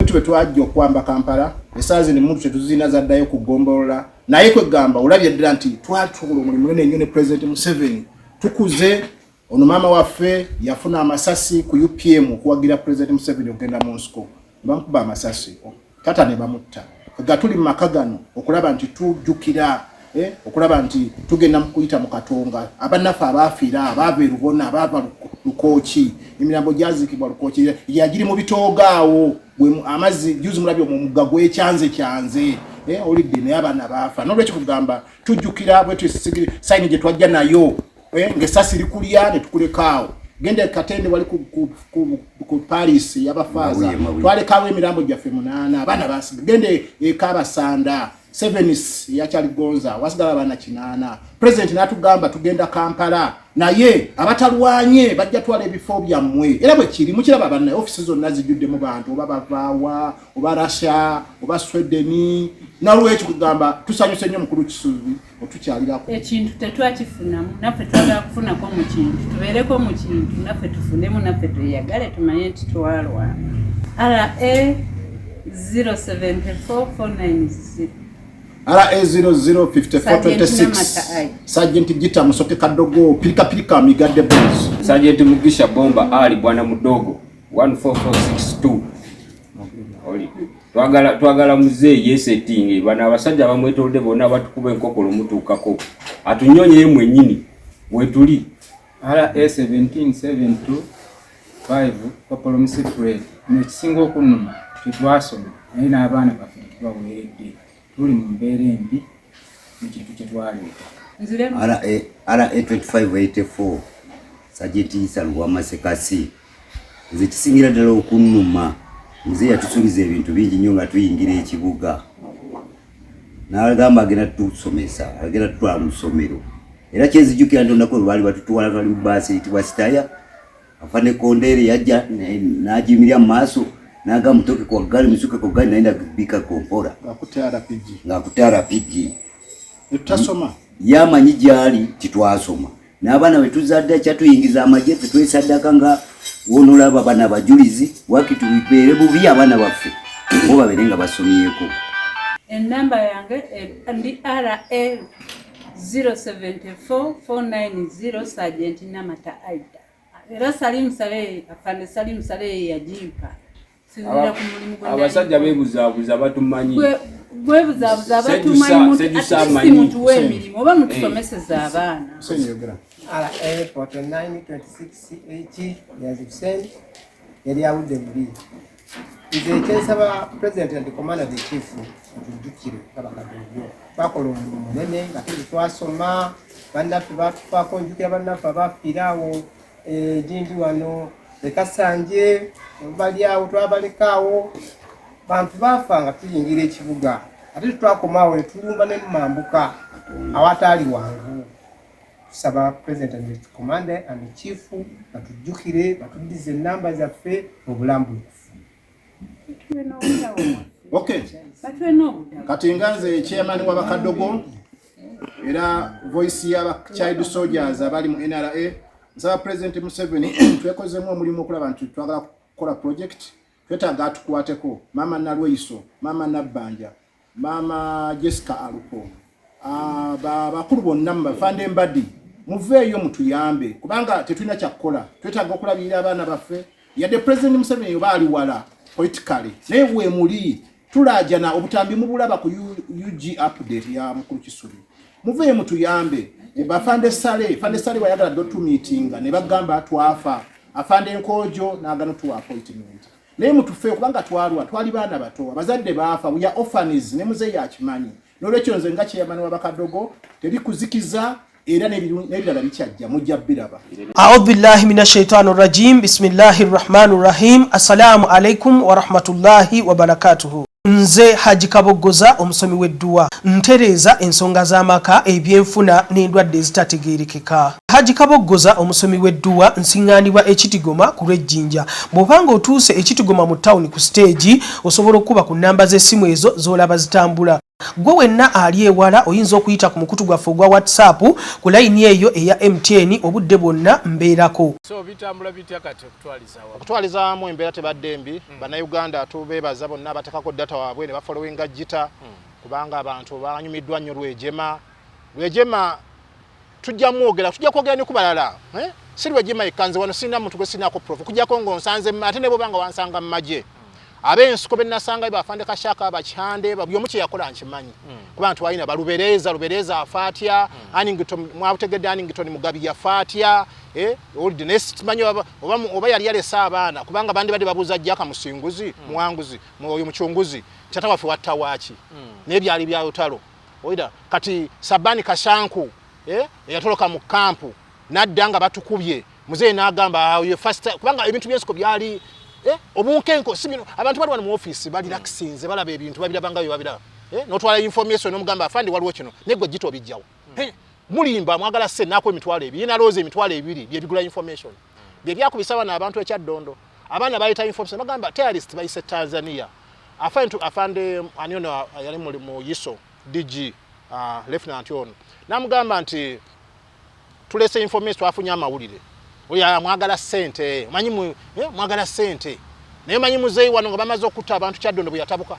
Bwetu bwe twajja okuwamba Kampala, essaawa zino emmundu tetuzirina, zaddayo ku ggombolola. Naye kwegamba olabye ddala nti twali tukola omulimu munene nnyo ne Pulezidenti Museveni. Tukuze ono maama waffe yafuna amasasi ku UPM okuwagira Pulezidenti Museveni okugenda mu nsiko, ne bamukuba amasasi, taata ne bamutta. Ga tuli mu maka gano okulaba nti tujjukira, okulaba nti tugenda mu kuyita mu Katonga, abannaffe abaafiira, abaava e Lubona, abaava Lukooki, emirambo gyaziikibwa Lukooki, yagiri mu bitoogo awo amazzi. Juzi mulabye omugga gwekyanze kyanze, olidde, naye abaana baafa. Nolwekyo kugamba tujjukira bwe sayini gye twajja nayo, ng'essasi likulya ne tukulekaawo. Genda Katende wali ku Paris yabafaaza, twalekawo emirambo gyaffe munaana, abaana basiga. Gende ekabasanda Sevenis yakyaligonza, wasigala abaana 8. President n'atugamba tugenda Kampala, naye abatalwanye bajja twala ebifo byammwe, era bwe kiri. Mukiraba banna, ofisi zonna zijjudde mu bantu, oba bavaawa, oba Russia oba Sweden. Nalwekyo kugamba tusanyuse nnyo mukulu Kisubi otukyalirako. Ekintu tetwakifunamu, naffe twagala kufunako mu kintu, tubeereko mu kintu, naffe tufunemu, naffe tweyagale, tumanye nti twalwana. RA 074490. RA 005426, Sergeant Gita Musoke Kadogo, Pilika Pilika Migadde Boys. Sergeant Mugisha Bomba Ali Bwana Mudogo, 14462. Oli twagala muzeeyi yesetinge. Bano abasajja bamwetolodde bonna batukuba enkokolo, mutuukako atunyonyeye mwennyini wetuli. RA 17725, Corporal Musifred. Nekisinga okunnuma, tetwasoma, naye n'abaana baffe tetubaweeredde, tuli mu mbeera embi mu kintu kye twaleeta. RA 2584, Sergeant Isa Luwama Sekasi. Nze kisingira ddala okunnuma, nze yatusuubiza ebintu bingi nnyo nga tuyingira ekibuga, n'agamba agenda tutusomesa, agenda tutwala mu ssomero. Era kyenzijukira nti olunaku lwe baali batutwala, twali mu baasi eyitibwa Sitaya. Afande Kondere yajja n'agiyimirira mu maaso n'agamba, "Mutoke kwa ggaali, musuke ku ggaali," naye nabika kompora ng'akutte RPG. Ng'akutte RPG. Netutasoma. Yamanyi gyali titwasoma, n'abaana betuzadde kyatuyingiza amagye, ffe twesaddaka nga wonolaba bano abajulizi waki tubibeere bubi, abaana baffe bo babeere nga basomyeko. Enamba yange ndi RA 074490, Sergeant Namata Aida. Era Salim Saleh, afande Salim Saleh yagimpa. Sinzira ku mulimu gwe nali Abasajja beebuzaabuza, batumanyi. Gwebuzaabuza, abatumanyi. Sejusa at least amanyi. Mutuwe emirimu oba mutusomeseze abaana. Hussein, yogera. RA 4926 Nyanzi Hussein, yali awudde bubi. Nze ekyensaba President and Commander the Chief, atujjukire nga bakadogo twakola omulimu munene nga tuli twasoma, bannaffe batufaako. Njukira bannaffe abafiira awo gindi wano ekasanje, bali awo twabalekaawo, bantu baafa nga tuyingira ekibuga. Ate tetwakomaawo, ne tulumba ne mumambuka awataali wangu. Tusaba President and Commander and Chief batujjukire, batuddize enamba zaffe mu bulambulukufu. Batuwe n'obutabo bwaffe. Okay. Batuwe n'obutabo. Kati nga nze chairman w'abakadogo era voice y'aba child soldiers abali mu NRA, nsaba President Museveni, twekozemu omulimu okulaba nti twagala kukola project. Twetaaga atukwateko maama Nalweiso, maama Nabbanja, maama Jessica Alupo, bakulu bonna mubafande mbadi, muveeyo mutuyambe kubanga tetulina kyakukola. Twetaaga okulabirira abaana baffe. Yadde President Museveni oba ali wala politically, naye weemuli tulajana, obutambi mubulaba ku UG update ya mukulu Kisubi. Muveeyo mutuyambe. Bafande Sale, Fande Sale wayagala ddo tumiitinga ne bagamba twafa. Afande Nkojo n'agana tuwa appointment, naye mutufe kubanga twalwa, twali baana bato, abazadde baafa, we are orphans, ne muzeeyi akimanyi. N'olwekyo nze nga chairman w'abakadogo, teri kuzikiza, era n'ebirala bikyajja, mujja biraba. Audhu billahi min ashaitani rajim, bismillahi rrahmani rrahim. Assalamu alaikum warahmatullahi wabarakatuhu. Nze Haji Kaboggoza, omusomi w'edduwa, ntereeza ensonga z'amaka, ebyenfuna n'endwadde ezitategeerekeka. Haji Kaboggoza, omusomi w'edduwa, nsiŋŋaanibwa Ekitigoma ku lw'Ejjinja. Bw'obanga otuuse Ekitigoma mu tawuni ku siteegi, osobola okukuba ku nnamba z'essimu ezo z'olaba zitambula. Gwe wenna ali ewala oyinza okuyita ku mukutu gwaffe ogwa WhatsApp ku layini eyo eya MTN obudde bwonna mbeerako. So bitambula bitya kati okutwaliza awamu? Okutwaliza awamu embeera tebadde mbi. Bannayuganda tubeebaza bonna abateekako data waabwe ne bafollowinga Gita kubanga abantu banyumiddwa nnyo Rwegyema. Rwegyema tujja mwogera, tujja kwogera ne ku balala. Si Rwegyema yekka, nze wano sirina muntu gwe sirinaako proof okuggyako ng'onsanze, ate ne bw'oba nga wansanga mu magye. Ab'ensiko be nasangayo bafande Kashaka, Bakyande, buli omu kye yakola nkimanyi. Kuba nti walina Balubereza, Lubereza afa atya, Anington, mwabutegedde Anington Mugabi yafa atya, owulidde, naye simanyi oba yali yalese abaana, kubanga bandibadde babuuza Jaka Musinguzi, Muwanguzi, oyo Mucunguzi, tata waffe watta waaki, naye byali bya lutalo. Owulira kati Sabani Kashanku, eyatoloka mu kampu nadda nga batukubye, muzeeyi n'agamba oyo first, kubanga ebintu by'ensiko byali obunkenko, si bino abantu bali wano mu ofiisi balirakisinze balaba ebintu babiraba nga bye babiraba, n'otwala information n'omugamba afande waliwo kino, naye gwe gita obijjawo. Mulimba mwagala ssente, naako 20,000 nalowooza 20,000 byebigula information, bye byakubisa bano abantu ekyaddondo. Abaana bayita information bagamba terrorist bayise Tanzania. Afande ani ono yali mu ISO DG, lieutenant ono namugamba nti tulese information, twafunye amawulire, oyo mwagala ssente, omanyi mwagala ssente, naye omanyi muzeeyi wano nga bamaze okutta abantu Kyaddondo bwe yatabuka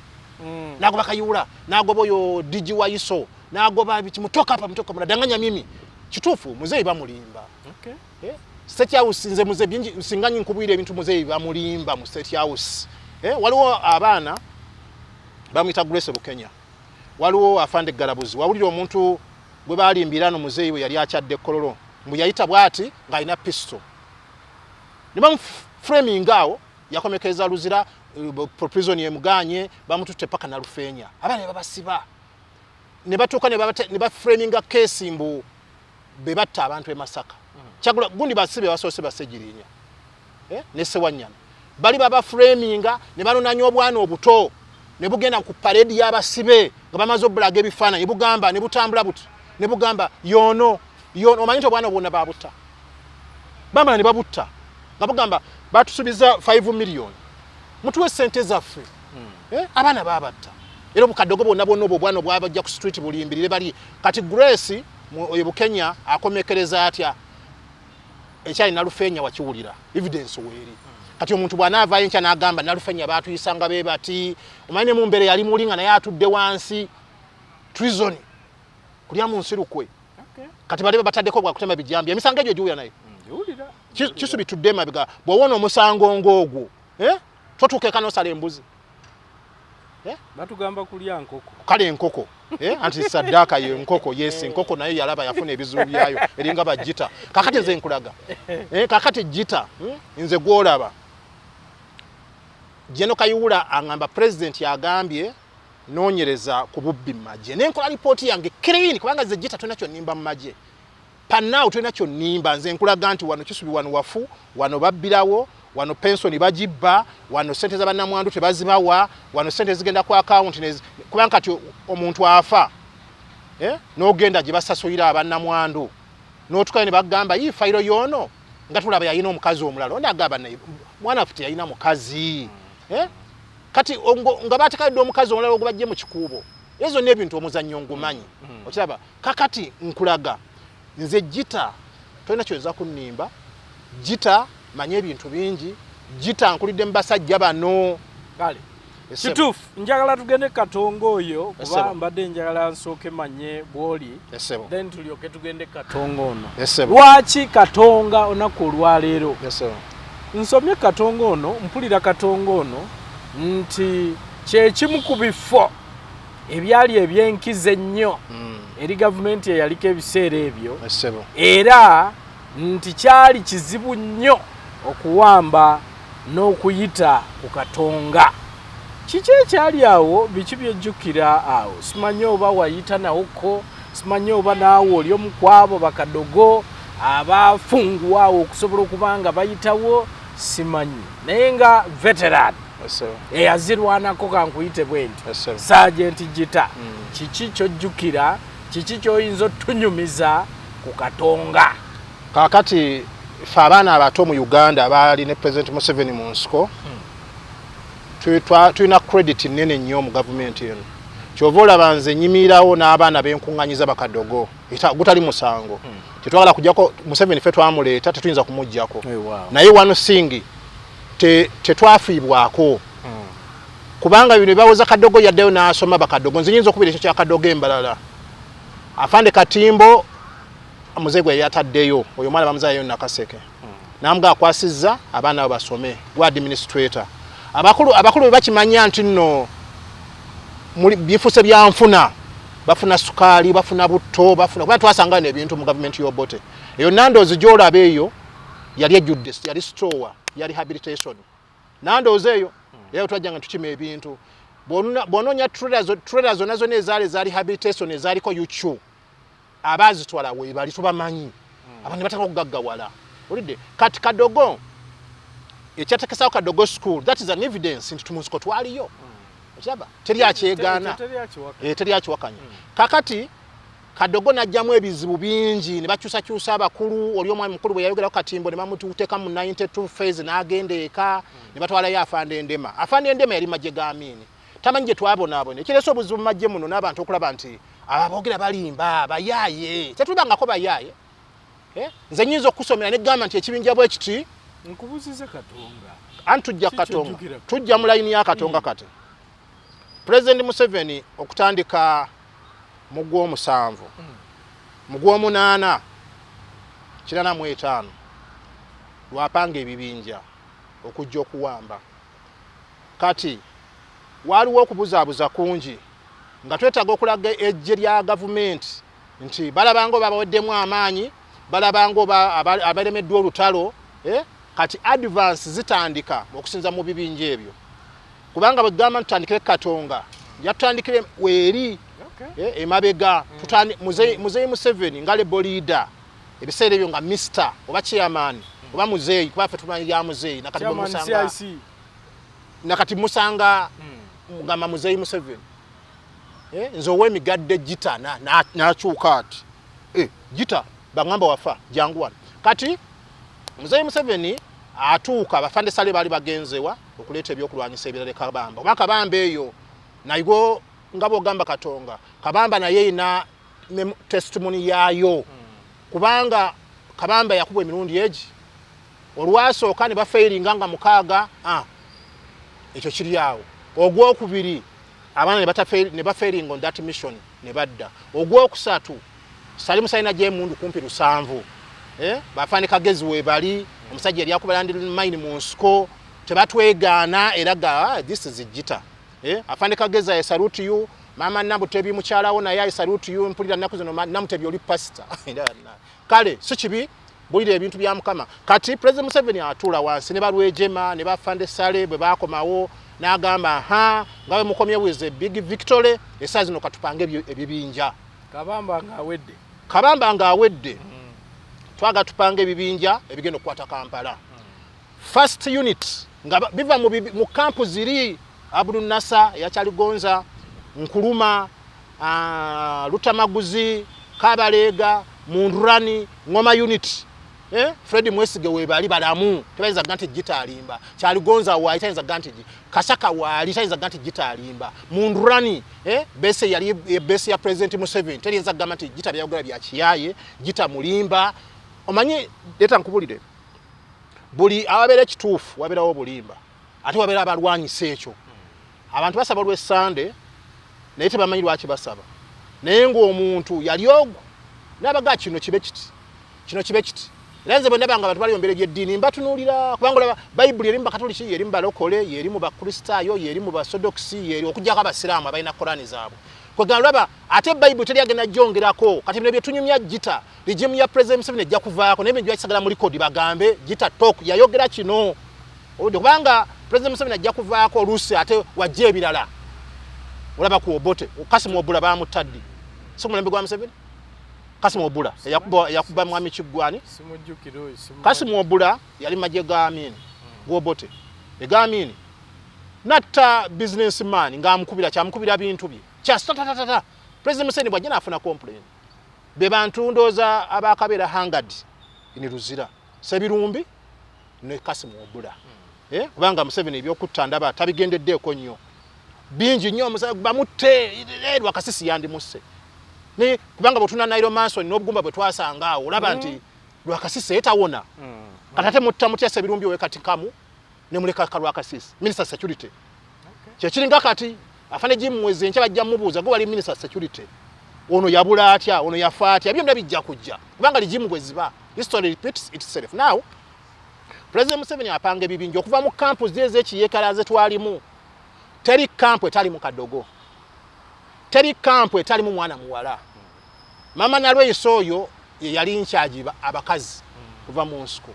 nagoba Kayula, nagoba oyo DG wa ISO, nagoba biki, mutoka hapa, mutoka, mnadanganya mimi. Kituufu muzeeyi bamulimba. State House nze muze bingi singa nkubwira ebintu muzeeyi bamulimba mu State House. Waliwo abaana bamuyita Grace Bukenya, waliwo afande Galabuzi, wawulira omuntu gwe balimbira no muzeeyi we yali akyadde Kololo mbu yayita bwati ng'alina pistol ne bamuframinga awo, yakomekeza Luzira prison emuganye, bamututte paka Nalufeenya, abaana ne babasiba ne batuuka ne baframinga case mbu be batta abantu e Masaka. Kyagula gundi basibe basoose basegirinya ne Sewanyana bali babaframinga ne banonanya obwana obuto ne bugenda ku parade y'abasibe nga bamaze obulaga ebifaananyi, bugamba ne butambula buti ne bugamba yono yono, omanyi nti obwana bwonna babutta, bamala ne babutta nga bugamba batusubiza 5 million mutuwe sente zaffe. Abaana babatta era obukadogo bwonna bwonna obwo obwana obwabajja ku street bulimbirire bali kati Grace oyo Bukenya akomekereza atya ekyali Nalufeenya, wakiwulira evidence weeri. Kati omuntu bw'anaavaayo enkya n'agamba Nalufeenya baatuyisanga be bati, omanyi ne mu mbeera yali muli nga naye atudde wansi treason kulya mu nsi lukwe. Kati bali bataddeko bwakutema bijambi, emisango egyo giwulira naye Kisubi tudde emabega, bw'owona omusango ng'ogwo totuuka eka n'osala embuzi. Batugamba kulya nkoko. Kale enkoko, anti saddaaka ye nkoko, yes, enkoko nayo yalaba yafuna ebizibu byayo eringa bagita. Kakati nze nkulaga, kakati gita nze gwolaba Jeno Kayihura aŋŋamba president yagambye noonyereza ku bubbi mu magye, nenkola lipooti yange clean, kubanga nze gita tolina kyonnimba mu magye panaawo, tolina kyonnimba. Nze nkulaga nti wano Kisubi wano wafu, wano babbirawo, wano pensoni bagibba, wano sente za bannamwandu tebazibawa, wano sente zigenda ku akawunti, kubanga kati omuntu afa n'ogenda gye basasulira abannamwandu n'otukayo ne bagamba yi fayiro yoono nga tulaba yalina omukazi omulala, ondi agamba naye mwana waffe teyalina mukazi. Kati nga batekadde omukazi omulala ogwo bajje mu kikuubo, ezo zonna ebintu omuzannyo ngumanyi, okiraba. Kakati nkulaga nze gita tolina kyoyinza kunnimba, gita manye ebintu bingi, gita nkulidde mu basajja bano. Kale kituufu, njagala tugende Katonga oyo kuba mbadde njagala nsooke manye bw'oli, then tulyoke tugende Katonga ono. Lwaki Katonga olunaku olwaleero nsomye Katonga ono, mpulira Katonga ono nti kyekimu ku bifo ebyali ebyenkizo ennyo eri gavumenti eyaliko ebiseera ebyo, era nti kyali kizibu nnyo okuwamba n'okuyita ku Katonga. Kiki ekyali awo? Biki byejjukira awo? Simanyi oba wayita nawoko, simanyi oba naawe oli omu ku abo bakadogo abafunguwa awo okusobola okuba nga bayitawo, simanyi, naye nga veteran eyazirwanako kankuyite bwe nti Sergeant Gita, kiki kyojjukira, kiki kyoyinza otunyumiza ku Katonga? Kaakati ffe abaana abato mu Uganda abaali ne President Museveni mu nsiko, tulina credit nene nnyo mu gavumenti eno. Kyova olaba nze nyimirirawo n'abaana benkuŋŋanyiza bakadogo, gutali musango. Tetwagala kujjako Museveni, ffe twamuleeta, tetuyinza kumuggyako. Naye wano singi tetwafiibwako kubanga bino bawoza Kadogo yaddeyo n'asoma bakadogo. Nze nyinza okubira ekyo kya Kadogo embalala. Afande Katimbo muzeeyi gwe yataddeyo, oyo omwana bamuzayo Nakaseke, namuga akwasizza abaana abo basome, gwe administrator. Abakulu abakulu bwe bakimanya nti nno bifuuse byanfuna, bafuna sukaali, bafuna butto, bafuna, kuba twasanga no ebintu mu gavumenti y'Obote eyo. Nandoozi gy'olaba eyo yali ejjudde, yali store ya rehabilitation. Nandoozi eyo era twajjanga tukima ebintu. Bw'onoonya trailer zonna zonna ezaali eza rehabilitation ezaaliko UQ, abaazitwala weebali, tubamanyi. Abantu ne bataka okugaggawala. Olidde kati Kadogo ekyatekesawo Kadogo School, that is an evidence nti tumunsiko twaliyo. Okiraba, teri akyegaana. Teri akiwakanya. Kakati Kadogo najjamu ebizibu bingi, ne bakyusakyusa abakulu. Oli omwami mukulu bwe yayogerako Katimbo, ne bamuteeka mu 92 phase, n'agenda eka, ne batwalayo Afande Endema. Afande Endema yali magye ga Amini, tamanyi gye twabonaabona. Ekireese obuzibu mu magye muno n'abantu okulaba nti ababoogera balimba, bayaaye, tetubangako bayaaye. Nze nyinza okusomera negamba nti ekibinja bwe kiti. Nkubuuzize Katonga. Anti tujja Katonga, tujja mu layini ya Katonga. Kati President Museveni okutandika mu gw'omusanvu, mu gw'omunaana 85, lwapanga ebibinja okujja okuwamba. Kati waaliwo okubuzaabuza kungi nga twetaaga okulaga eggye lya gavumenti nti balabanga oba baweddemu amaanyi, balabanga oba abalemeddwa olutalo. Kati advance zitandika okusinza mu bibinja ebyo, kubanga bwegamba tutandikire Katonga, yatutandikire weeri emabega. Muzeeyi Museveni nga rebel leader ebiseera ebyo, nga mister oba chairman oba muzeeyi, kuba ffe tumanyi lya muzeeyi. Nakati bwemusanga, nakati musanga mugamba muzeeyi Museveni, nze ow'emigadde gita n'akyuka ati, "Gita bagamba wafa, jangu wano." Kati muzeeyi Museveni atuuka, bafande Sale baali bagenzewa okuleeta ebyokulwanyisa ebirala e Kabamba, oba Kabamba eyo nayo nga bwogamba Katonga, Kabamba naye erina testimony yaayo, kubanga Kabamba yakubwa emirundi egi. Olwasooka ne bafeiringa nga 6, ekyo kiri awo. Ogwokubiri abaana ne bafeiringa on that mission ne badda. Ogwokusatu Salimu salina gyemundu kumpi 7, bafande Kagezi webali, omusajja yali akuba landmine mu nsiko, tebatwegaana era ga this is gita. Afande Kagezi, I salute you. Mama Namutebi mukyalawo naye, I salute you. Mpulira nnaku zino Namutebi oli pastor. Kale si kibi, bulira ebintu bya Mukama. Kati President Museveni atuula wansi ne balwejema ne bafande Sale bwe bakomawo, n'agamba, "Ha, nga bwe mukomye with a big victory, esaa zino katupange ebibinja." Kabamba ng'awedde. Kabamba ng'awedde, twaga tupanga ebibinja ebigenda okukwata Kampala. First unit nga biva mu kampu ziri Abdul Nasa, Yakyaligonza, Nkuluma, Lutamaguzi, Kabaleega, Mundurani, Ngoma unit. Fred Mwesige webali balamu, tebayinza ga nti gitaalimba. Kyaligonza waali, tayinza ga nti Kasaka waali, tayinza ga nti gitaalimba. Mundurani, base yali base ya President Museveni, teriyinza kugamba nti gita byayogera bya kiyaye, gita mulimba. Omanyi, leeta nkubulire, buli awabeera ekituufu wabeerawo obulimba, ate wabeera abalwanyisa ekyo. Abantu basaba olw'Essande naye tebamanyi lwaki basaba, naye ng'omuntu yali ogwo nabaga kino kibe kiti, kino kibe kiti. Era nze bwe ndaba nga abantu bali mu mbeera egy'eddiini mbatunuulira, kubanga olaba Bayibuli eri mu Bakatoliki, yeri mu balokole, yeri mu Bakristaayo, yeri mu Basodokisi, yeri okuggyako Abasiraamu abalina Korani zaabwe. Kwegamba olaba ate Bayibuli teri agenda gyongerako. Kati bino byetunyumya, gita regime ya President Museveni ejja kuvaako, naye bino byakisagala mu record, bagambe gita talk yayogera kino. Oludde kubanga President Museveni ajja kuvaako oluusi ate wajja ebirala. Olaba ku Obote, Kasimu Obula bamutta ddi? Si mulembe gwa Museveni? Kasimu Obula eyakuba mwami Kiggwani. Simujjukira oyo. Kasimu Obula yali magye ga Amini, gw'Obote ega Amini, natta businessman ng'amukubira, kyamukubira bintu bye kyasitatatata. President Museveni bw'ajja n'afuna complain, be bantu ndooza abakabeera hanged in Luzira, Sebirumbi ne Kasimu Obula. Kubanga Museveni ebyokutta ndaba tabigendeddeeko nnyo. Bingi nnyo bamutte Lwakasisi yandimusse. Naye kubanga bwetuna Nairo Manson n'obugumba bwe twasanga awo olaba nti Lwakasisi etawona. Kati ate mutta mutya Ssebirumbi owe kati kamu ne muleka ka Lwakasisi Minister Security. Kyekiringa kati afane Jim Mwezi enkya bajja mubuuza gwe wali Minister Security. Ono yabula atya, ono yafa atya, byonna bijja kujja. Kubanga lijimu bwe ziba. History repeats itself. Now President Museveni apanga ebibinja okuva mu campus ez'ekiyekala ze twalimu. Teri kampu etali mu kadogo. Teri kampu etali mu mwana muwala. Mama Nalweyiso oyo ye yali nkyajiba abakazi kuva mu nsiko.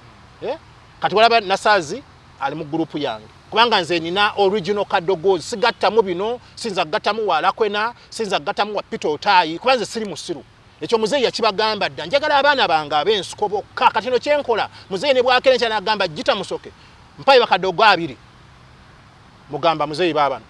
Kati walaba Nasazi ali mu group yange. Kubanga nze nina original kadogo sigattamu bino, sinza kugattamu wa Lakwena, sinza kugattamu wa Peter Otayi, kuba nze siri musiru. Ekyo muzeeyi yakibagamba dda, njagala abaana bange ab'ensiko bokka. Kati no kyenkola, muzeeyi ne bwakera enkya n'agamba Gita Musoke, mpayo bakadogo 2. Mugamba muzeeyi baabano.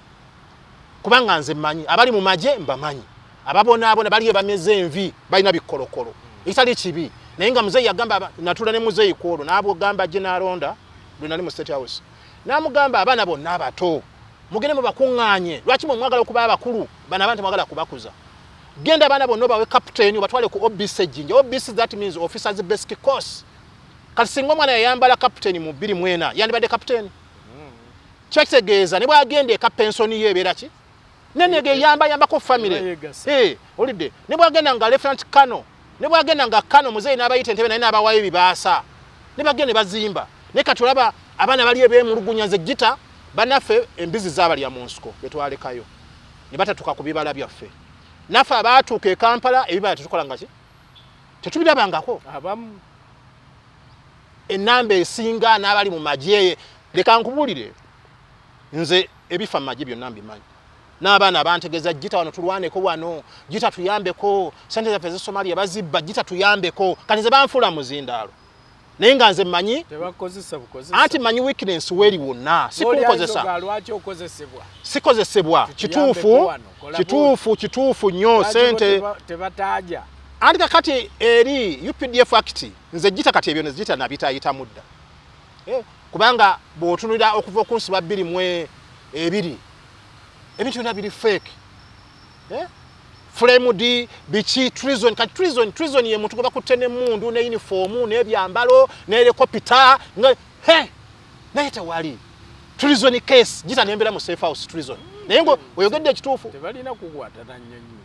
Kubanga nze mmanyi, abali mu magye mbamanyi. Ababonaabona baliyo bameze envi, balina bikolokolo. Ekitali kibi. Naye nga muzeeyi yagamba, natula ne muzeeyi ku olwo, n'abugamba gye n'alonda, lwe nali mu State House. N'amugamba abaana bonna abato, mugende mubakuŋŋaanye. Lwaki mwe mwagala okuba abakulu? Bano abaana temwagala kubakuza. Genda abaana bonna obawe captain, obatwale ku OBC Jinja. OBC that means Officers Basic Course. Kati singa omwana yayambala captain mu 2004, yandibadde captain. Kiba kitegeeza ne bw'agenda eka pensoni ye ebeera ki? Nene ge yambako family. Olidde. Ne bw'agenda nga Lieutenant Colonel, ne bw'agenda nga Colonel muzeeyi n'abayita entebe naye n'abawayo ebibaasa. Ne bagenda ne bazimba. Naye kati olaba abaana bali ebeemulugunya nze Gita, bannaffe embizi zaabalya mu nsiko betwalekayo. Ne batatuuka ku bibala byaffe. Naffe abaatuuka e Kampala ebibala tetukola nga ki? Tetubirabangako. Abamu. Ennamba esinga n'abali mu magye. Leka nkubuulire, nze ebifa mu magye byonna mbimanyi. N'abaana abantegeza Gita wano tulwaneko wano, Gita tuyambeko, ssente zaffe ez'e Somalia bazibba, Gita tuyambeko. Kati nze banfuula muzindaalo. Naye nga nze mmanyi, Tebakozesa bukozesa. Anti mmanyi weakness weeri wonna, si kunkozesa. Lwaki okozesebwa? Sikozesebwa. Kituufu, kituufu, kituufu nnyo ssente. Tebataaja. Anti kakati eri UPDF Act, nze Gita kati ebyo ne Gita nabitayitamu dda. Kubanga bw'otunulira okuva okunsiba 2002, ebintu byonna biri fake. Frame D, biki, treason, kati treason ye muntu gwe bakutte n'emmundu, ne uniform, n'ebyambalo, ne helicopter, nga, he, naye tewali. Treason case, Gita nembeera mu safe house treason. Naye ngo oyogedde ekituufu. Tebalina kukwata na nnyonyi.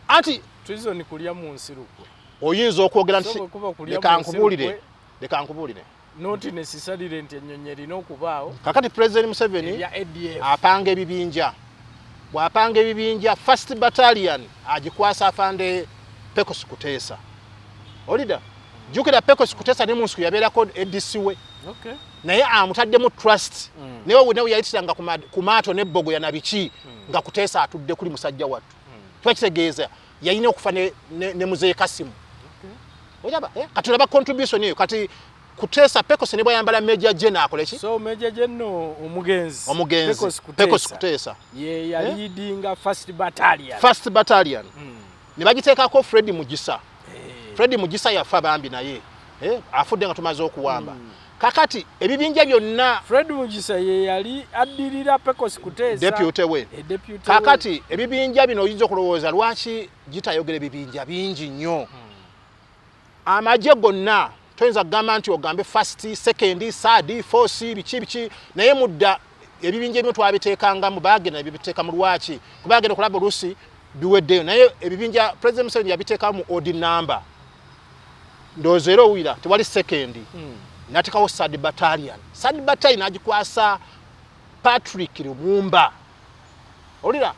Anti treason kulya mu nsi lukwe. Oyinza okwogera nti leka nkubuulire, leka nkubuulire. Not necessarily nti ennyonyi erina okubaawo. Kakati President Museveni apanga ebibinja. Bw'apanga ebibinja, First Battalion agikwasa afande Pecos Kuteesa. Olida? Jjukira Pecos Kuteesa ne mu nsiko yabeerako ADC we. Naye amutaddemu trust. Naye we yayitiranga ku maato n'ebbogoya na biki nga Kuteesa atudde kuli musajja wattu. Kiba kitegeeza yalina okufa ne Muzeeyi Kasimu. Olaba? Kati olaba contribution eyo. Kati Kuteesa Pecos ne bwayambala Major General akole ki? So Major General omugenzi. Omugenzi. Pecos Kuteesa. Ye yaleadinga First Battalion. First Battalion. Ne bagiteekako Fred Mugisa. Fred Mugisa yafa bambi naye. Afudde nga tumaze okuwamba. Kakati ebibinja byonna Fred Mugisa ye yali addirira Pecos Kuteesa. Deputy we. Kakati ebibinja bino oyinza okulowooza lwaki gitayogera ebibinja bingi nnyo. Amagye gonna toyinza kugamba nti ogambe first, second, third, fourth, biki biki, naye mudda ebibinja ebimu twabiteekangamu, baagenda ne bibiteeka mu lwaki? Kuba bagenda okulaba oluusi biweddeyo, naye ebibinja President Museveni yabiteekamu mu odd number. Ndowooza era owulira tewali second. N'ateekawo third battalion. Third battalion n'agikwasa Patrick Lumumba. Owulira?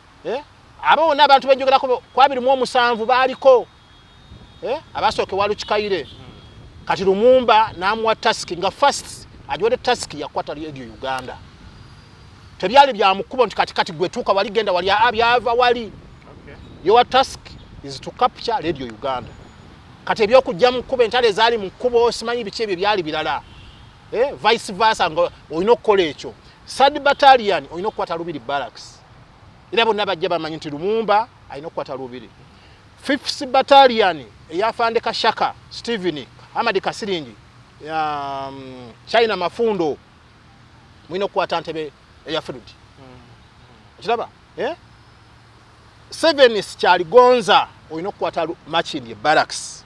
Abo bonna abantu benjogerako ku 27 baaliko. Abasooka ewa Lukikaire. Kati Lumumba n'amuwa task nga first agiwadde task yakwata Radio Uganda. Tebyali bya mukubo nti kati gwe tuuka wali genda wali, byava wali. Your task is to capture Radio Uganda. Kati ebyokujja mu kkubo, entalo ezaali mu kkubo, simanyi biki ebyo byali birala. Vice versa nga olina okukola ekyo. Third battalion olina okukwata Lubiri Barracks. Era bonna bajja bamanyi nti Lumumba alina okukwata Lubiri. Fifth battalion eyafande Kashaka Stephen Ahmad Kasiringi, China Mafundo, mulina okukwata ntebe eya Field. Okiraba? Eh? Sevens Kyaligonza olina okukwata Makindye Barracks.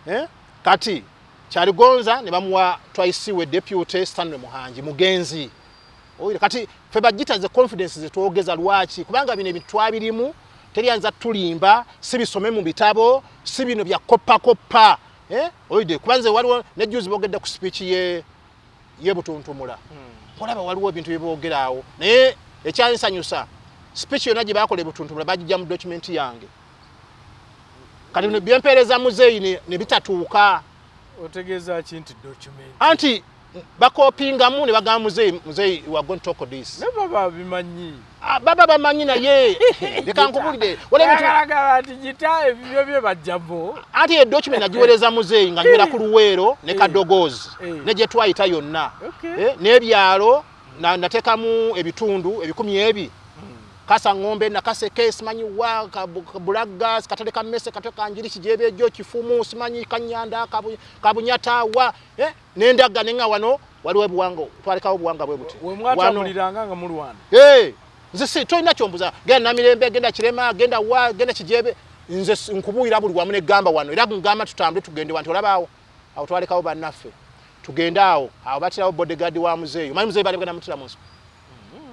Eh? Kati Kyaligonza ne bamuwa twaisiwe deputy Stanley Muhangi mugenzi. Oyire kati fe bagita ze confidence ze twogeza lwaki kubanga bino ebintu twabirimu teri anza tulimba si bisome mu bitabo si bino bya koppa koppa eh oyide kubanze waliwo ne juzi bogedde ku speech ye ye butuntumula olaba waliwo ebintu byeboogera awo naye ekyansanyusa speech yonna gye bakola ebutuntumula bagijja mu document yange kati bino byempeereza muzeeyi ne bitatuuka. Otegeeza ki nti document? Anti bakopingamu ne bagamba muzeeyi, muzeeyi we are going to talk this. Naye baba bimanyi. Ah, baba bamanyi naye leka nkubulire. Waliwo nti gita ebibyo bye bajjamo. Anti e document nagiweereza muzeeyi nga nywera ku Luweero ne Kadogozi ne gye twayita yonna n'ebyalo nateekamu ebitundu ebikumi ebi Kasa ng'ombe Nakaseke simanyi wa Kabulagga katale ka mmese katale ka njiri Kijebeejo Kifumu simanyi Kanyanda Kabunyata wa nendaga nenga wano waliwo obuwanga twalekawo obuwanga bwe buti. We mwatambuliranga nga mulwana. Nze si tolina kyombuza genda Namirembe genda Kirema genda wa genda Kijebe nze nkubuulira buli wamu negamba wano era ngamba tutambule tugende wanti olabaawo awo twalekawo bannaffe tugende awo awo batirawo bodyguard wa muzeeyi omanyi muzeeyi bali bagenda mutira mu nsiko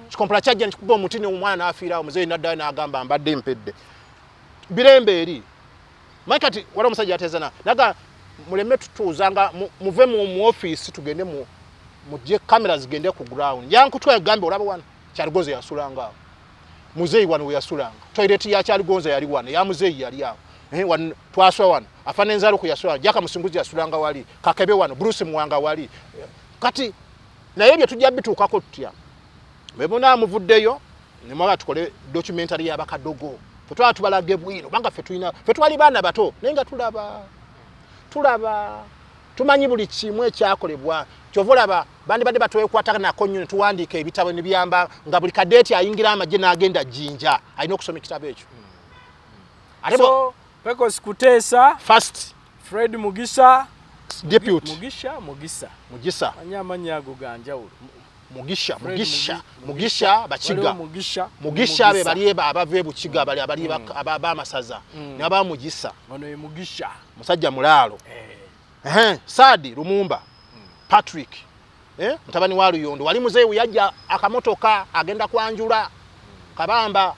kikompola kyajja nekikuba omuti ne omwana n'afiirawo muzeeyi naddayo n'agamba mbadde mpedde birembe eri manyi kati waliwo omusajja yateeza naga muleme tutuuzanga muve mu ofiisi tugende mujje kamera zigende ku ground yankutwa gambe olaba wano Kyaligonza yasulanga awo muzeeyi wano we yasulanga toilet ya Kyaligonza yali wano ya muzeeyi yali awo wano twaswa wano afana enzaluku yasula Jaka Musinguzi yasulanga wali Kakebe wano Bruce Muwanga wali kati naye ebyo tujja bituukako tutya bwe munaamuvuddeyo ne mwaba tukole documentary y'abakadogo ffe twala tubalage bwino kubanga ffe tulina ffe twali baana bato naye nga tulaba tumanyi buli kimu ekyakolebwa kyova olaba bandibadde batwekwata nako nnyo ne tuwandiika ebitabo ne biyamba nga buli kadeeti ayingira amagye n'agenda Jinja alina okusoma ekitabo ekyo. Ate So, Pecos Kuteesa, first Fred Mugisa, deputy Mugisha, Mugisa. Mugisa. Manyi amannya ago ga njawulo. Mugisha, Fred Mugisha, Mugisha Bakiga. Waliwo Mugisha, Mugisha be Mugisa. bali abava e Bukiga bali abali ab'amasaza. Ne baba Mugisa. Ono ye Mugisha. Musajja mulaalo. Sadi Lumumba. Patrick. Mutabani wa Luyondo. Wali muzeeyi yajja akamotoka agenda kwanjula. Kabamba.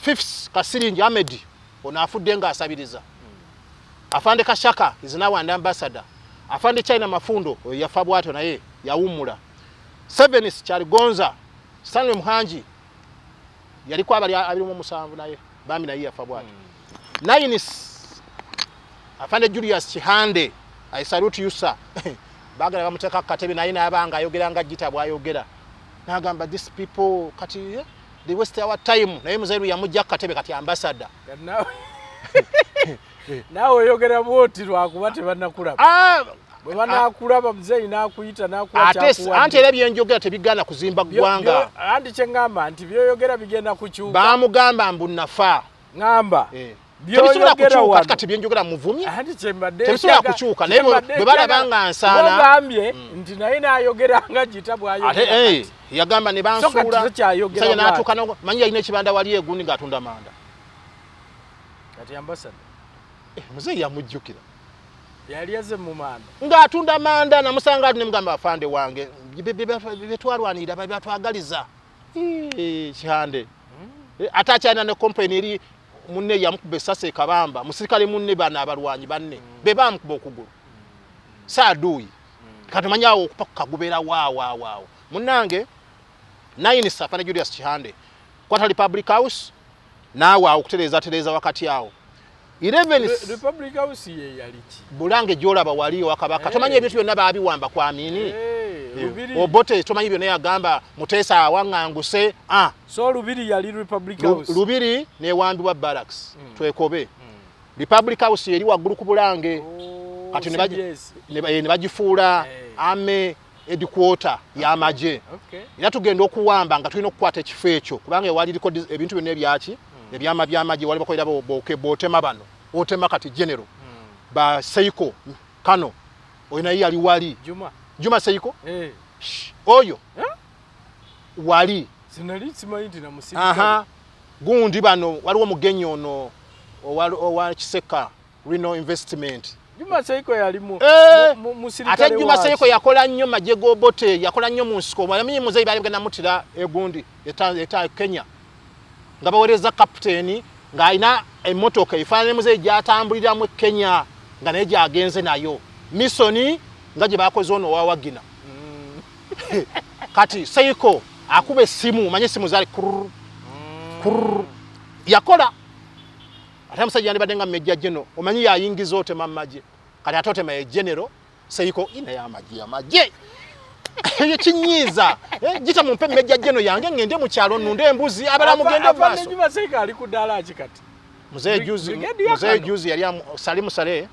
Fifth Kasiringi Ahmed. Ono afudde ng'asabiriza. Afande Kashaka is now an ambassador. Afande China Mafundo oyo yafa bw'atyo naye yawummula. Seventh Kyaligonza Stanley Muhangi yaliko abali 27 naye bambi naye yafa bw'atyo. Nine Afande Julius Kihande, I salute you sir. Baagala bamuteeka ku katebe naye n'abanga ayogera nga Gita bw'ayogera. N'agamba these people kati they waste our time. Naye muzeeru yamujja ku katebe kati ambassador. Naawe oyogera bw'oti lwakuba tebannakulaba. Bwe banaakulaba muzeeyi n'akuyita n'akuwa kyakuwadde. Anti era byenjogera tebigaana kuzimba ggwanga. Anti kye ŋŋamba nti by'oyogera bigenda kukyuka. Baamugamba mbu nafa. Ŋŋamba. Tebisobola kukyuka kati byenjogera muvumye. Anti kye mbadde Tebisobola kukyuka naye bwe balaba nga nsaana. Ogambye nti naye n'ayogera nga Gita bw'ayogera. Ate yagamba ne bansuula. Musajja n'atuuka manyi yalina ekibanda wali egundi ng'atunda manda. Kati ambassador. Muzeeyi yamujjukira. Yali azze mu manda. Ng'atunda manda namusanga ati ne mugamba afande wange bye twalwanirira batwagaliza. Kihande. Ate akyalina ne company eri munne yamukuba essasi e Kabamba, musirikale munne bano abalwanyi banne be baamukuba okugulu. Saaduuyi. Kati omanyi awo okupa ku kagubeera waawaawo. Munnange Nine Afande Julius Kihande kwata Republic House naawe awo okutereeza wakati awo. 11 Republic House ye yali ki? Bulange gy'olaba wali owa Kabaka. Tomanyi ebintu byonna baabiwamba kwa Amini. Obote tomanyi byonna yagamba Muteesa awaŋŋanguse. So Lubiri yali Republic House. Lubiri newambibwa Barracks. Twekobe. Republic House yeri waggulu ku Bulange. Kati ne bagifuula army headquarter y'amagye. Era tugenda okuwamba nga tulina okukwata ekifo ekyo kubanga ewali liko ebintu byonna ebyaki ebyama by'amagye wali bakolera botema bano otema kati general ba Seiko kano oyo naye yali wali Juma Seiko oyo wali. Sinali simanyi nti na musirikale. Gundi bano waliwo mugenyi ono owa Kiseka Reno Investment. Juma Seiko yali mu musirikale. Ate Juma Seiko yakola nnyo magye g'Obote, yakola nnyo mu nsiko. Mwami Muzeeyi bali bagenda mutira egundi eta Kenya. Nga baweereza kapiteeni ng'alina emmotoka efaanana Muzeeyi gy'atambuliramu e Kenya nga naye gy'agenze nayo. Misoni nga gye bakoze ono owa Wagina. Kati Seiko akuba essimu, manye essimu zaali kurr kurr. Yakola. Ate omusajja yandibadde nga Major General, omanyi yayingiza otema mu magye. Kati ate otema ye General Seiko ina y'amagye amagye. Ekyo kinyiiza. Gita mumpe Major General yange ngende mu kyalo nnunde embuzi, abalala mugende mu maaso. Juma Seiko ali ku ddaala ki kati? Muzeeyi juzi yali Salim Saleh.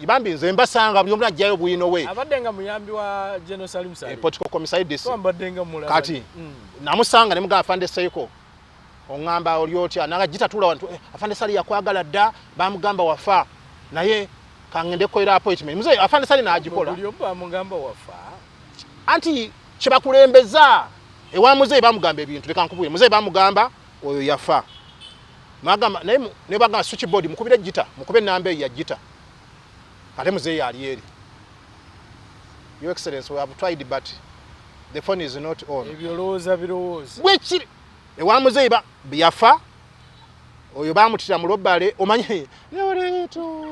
Bambi nze mbasanga buli omu ajjayo bwino we. Abadde nga muyambi wa General Salim Saleh. Political commissar DC. Mbadde nga mulaba. Kati namusanga ne mugamba Afande Seiko. Oŋŋamba oli otya? Nanga gita tuula wantu, Afande Saleh yakwagala dda, bamugamba wafa. Naye kangende kukolera appointment. Muzeeyi Afande Saleh n'agikola. Buli omu bamugamba wafa. Anti kye bakulembeza ewa Muzeeyi bamugamba ebintu, leka nkubwire. Muzeeyi bamugamba oyo yafa. Magamba naye ne bagamba switchboard mukubire gita, mukube namba eyo ya gita. Ate Muzeeyi ali eri. Your Excellency, we have tried but the phone is not on. Ebyolowooza birowooza. Bwekiri ewa Muzeeyi yafa oyo bamutira mu lobale omanyi leoleto.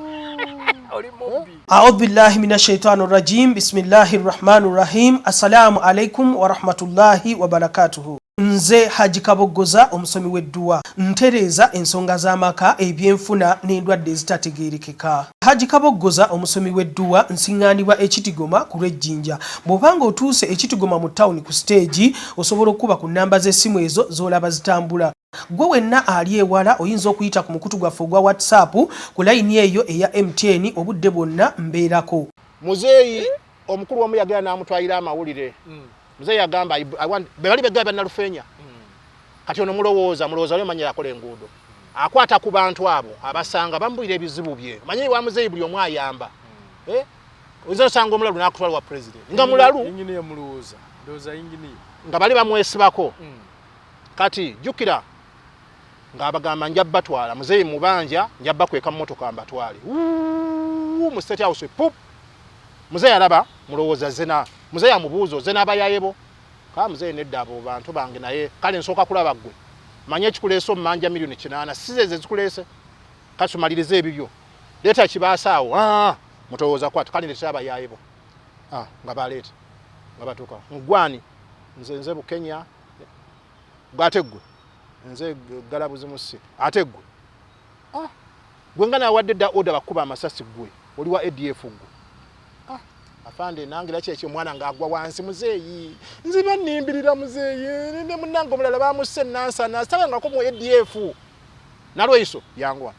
A'udhu billahi minash shaitani rajim. Bismillahir rahmanir rahim. Assalamu alaikum wa rahmatullahi wa barakatuhu. Nze Haji Kaboggoza omusomi w'edduwa ntereeza ensonga z'amaka, ebyenfuna n'endwadde ezitategeerekeka. Haji Kaboggoza omusomi w'edduwa nsiŋŋaanibwa Ekitigoma ku lw'Ejjinja. Bw'obanga otuuse Ekitigoma mu tawuni ku siteegi, osobola okukuba ku nnamba z'essimu ezo z'olaba zitambula. Gwe wenna ali ewala oyinza okuyita ku mukutu gwaffe ogwa WhatsApp ku layini eyo eya MTN obudde bwonna mbeerako. Muzeeyi omukulu omu yagenda n'amutwalira amawulire. Muzeeyi yagamba be bali begaba Nalufeenya. Kati ono mulowooza oli omanyi yakola enguudo. Akwata ku bantu abo abasanga bamubulira ebizibu bye. Omanyi wa Muzeeyi buli omu ayamba. Oyinza osanga omulalu n'akutwala wa president. Nga mulalu. Engineer mulowooza. Ndowooza engineer. Nga bali bamwesibako. Kati jjukira ng'abagamba nja batwala Muzeeyi mubanja nja bakweka mmotoka mbatwale. Mu State House pup. Muzeeyi alaba mulowooza zena. Muzeeyi amubuuza ozze n'abayayebo. Ka Muzeeyi nedda abo bantu bange naye kale nsooka kulaba ggwe. Manye ekikuleese omumanja 8,000,000 si ze zikuleese. Kati tumalirize ebibyo. Leeta kibaasa awo. Mutowooza kwata kale ndeetera abayayebo. Nga baleeta. Nga batuuka. Ngwani nze Bukenya. Ate ggwe nze Galabuzi Musi. Ate ggwe gwe nga nawadde dda order bakuba amasasi ggwe oli wa ADF ggwe. Afande nange laki ekyo omwana ng'agwa wansi Muzeeyi nziba nnimbirira Muzeeyi ne munnange omulala bamusse Nansana sabangako mu ADF nalweyiso yanguwa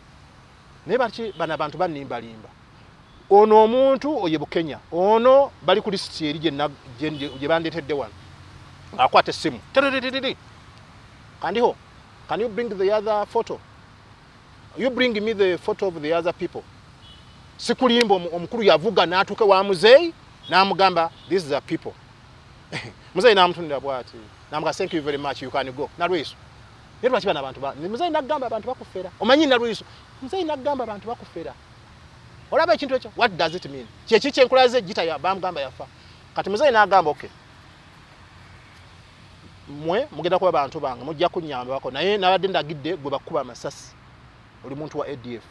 naye baki bano abantu bannimbalimba. Ono omuntu oye Bukenya ono bali ku lisiti eri gye bandeetedde wano akwata essimu terererere. Kandiho, can you bring the other photo? You bring me the photo of the other people. Sikulimba omukulu yavuga n'atuuka wa Muzeeyi n'amugamba these are people. Muzeeyi n'amutunira bw'ati n'amugamba thank you very much you can go. Nalweyiso naye lwaki bano abantu Muzeeyi n'agamba abantu bakufera. Omanyi Nalweyiso Muzeeyi n'agamba abantu bakufera. Olaba ekintu ekyo, what does it mean? Kyeki kyenkulaze gita ya bamugamba yafa. Kati Muzeeyi n'agamba okay, mmwe mugenda kuba bantu bange mujja kunnyambako naye nabadde ndagidde gwe bakuba amasasi oli muntu wa ADF.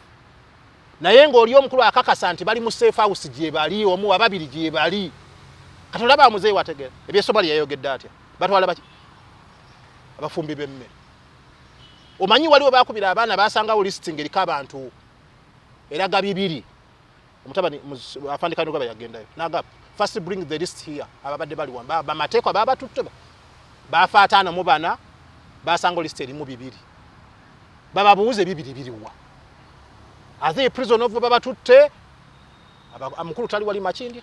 Naye ng'oli omukulu akakasa nti bali mu safe house gye bali omu ababiri gye bali. Kati olaba Muzeeyi wategeera eby'e Somalia yayogedde atya? Batwala baki? Abafumbi b'emmere. Omanyi waliwo baakubira abaana basangawo listing eriko abantu eraga 2. Omutabani Afande Kainerugaba yagendayo n'agamba first bring the list here ababadde bali wano bamateeka babatutte bafa 54 basanga list erimu 2 bababuuze 2 biriwa ate prison of babatutte omukulu tali wali Makindye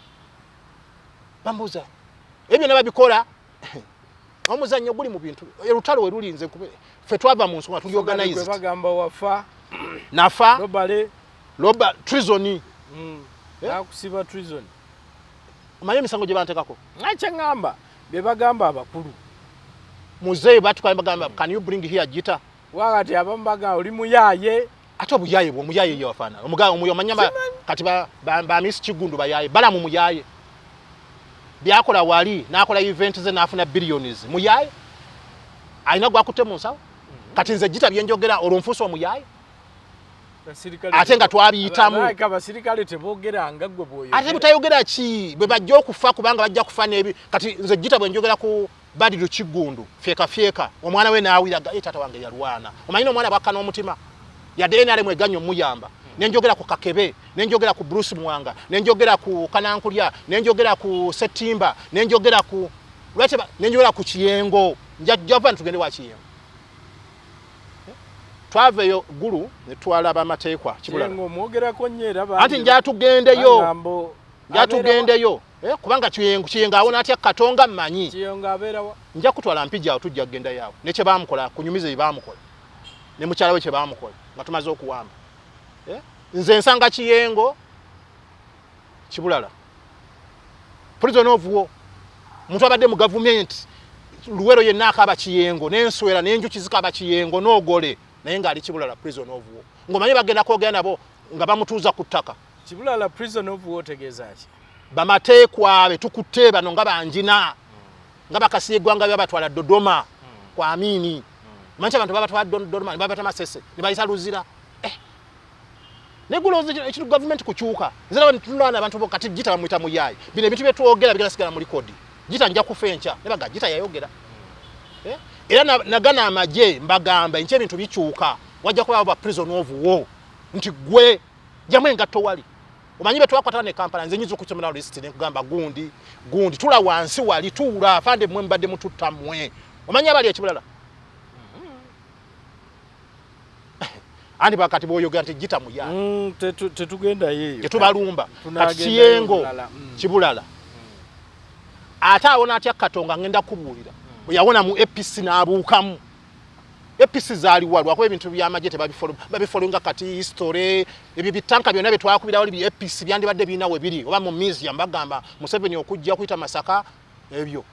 bambuuza ebyo ne babikola. Omuzannyo guli mu bintu olutalo we lulinze ffe twava mu nsonga tuli organized. Bagamba wafa nafa lobale loba treason nakusiba treason. Omanyi emisango gye bantekako nakye ŋŋamba bye bagamba abakulu. Muzeeyi batukaba bagamba, "Can you bring here Gita?" Wakati abamu baga oli muyaye. Ate obuyaye bwe, omuyaye ye wafaanana omuga omuyo omanya kati ba Miss Kigundu bayaye, balamu muyaye, byakola wali n'akola event ze n'afuna billions, muyaye alina gwakutte mu nsawo. Kati nze Gita byenjogera, olwo nfuuse omuyaye? Ate nga twabiyitamu. Abasirikale tebogeranga gwe bw'oyogera. Ate butayogera ki bwe bajja okufa, kubanga bajja kufa n'ebi. Kati nze Gita bwe njogera ku Badiru Kiggundu fyeka fyeka, omwana we naawiraga, "E, taata wange yalwana." Omanyi n'omwana bwakka n'omutima, yadde NRM eganya omuyamba. Nenjogera ku Kakebe, nenjogera ku Bruce Mwanga, nenjogera ku Kanankulya, nenjogera ku Setimba, nenjogera ku lwaki nenjogera ku Kiyengo. Njava ntugende wa Kiyengo. Twava eyo Gulu ne twalaba amateekwa Kibulala. Kiyengo omwogerako nnyo era anti njatugendeyo. Bangambo Njatugendeyo, kubanga Kiyengo, Kiyengo awona atya Katonga mmanyi. Kiyengo abeerawa? Nja kutwala mpija awo, tujja kugendayo awo ne kye baamukola, kunyumiza bye baamukola ne mukyala we kye baamukola nga tumaze okuwamba. Nze nsanga Kiyengo Kibulala, prison of war. Omuntu abadde mu gavumenti Luwero yenna akaaba Kiyengo, n'enswera n'enjuki zikaaba Kiyengo n'ogole, naye ng'ali Kibulala, prison of war, ng'omanyi bagenda kwogera nabo nga bamutuuza ku ttaka. Kibulala prison of war otegeeza ki? Bamateekwa be tukutte bano nga banjina nga bakasiye eggwanga, byabatwala Dodoma kwa Amini. Manyi abantu babatwala Dodoma ne babata Masese ne bayita Luzira. Negulowooza ekintu gavumenti kukyuka. Nze naba ntunula abantu bo kati Gita bamuyita muyaayi. Bino ebintu byetwogera bigenda sigala mu likodi. Gita nja kufa enkya ne baga Gita yayogera. Era nagana amagye mbagamba enkya ebintu bikyuka, wajja kubawo ba prison of war nti gwe jamu engatto wali. Omanyi be twakwata ne Kampala, nze nyinza okusomera list ne kugamba gundi gundi, tula wansi wali, tuula afande, mmwe mbadde mututta mmwe. Omanyi abali ekibulala andi bakati bwoyogera nti Gita muya Tetugendayo eyo. Tetubalumba kati. Tunagendayo Kiyengo bulala. Kibulala ate awona atya Katonga? Ngenda kubuulira bwe yawona mu APC n'abuukamu. APC zaaliwa? Lwakuba ebintu by'amagye tebabifollowinga. Kati history, ebyo bitanka byonna bye twakubirawo bi APC byandibadde birina we biri, oba mu museum. Bagamba Museveni okujja okuyita Masaka ebyo.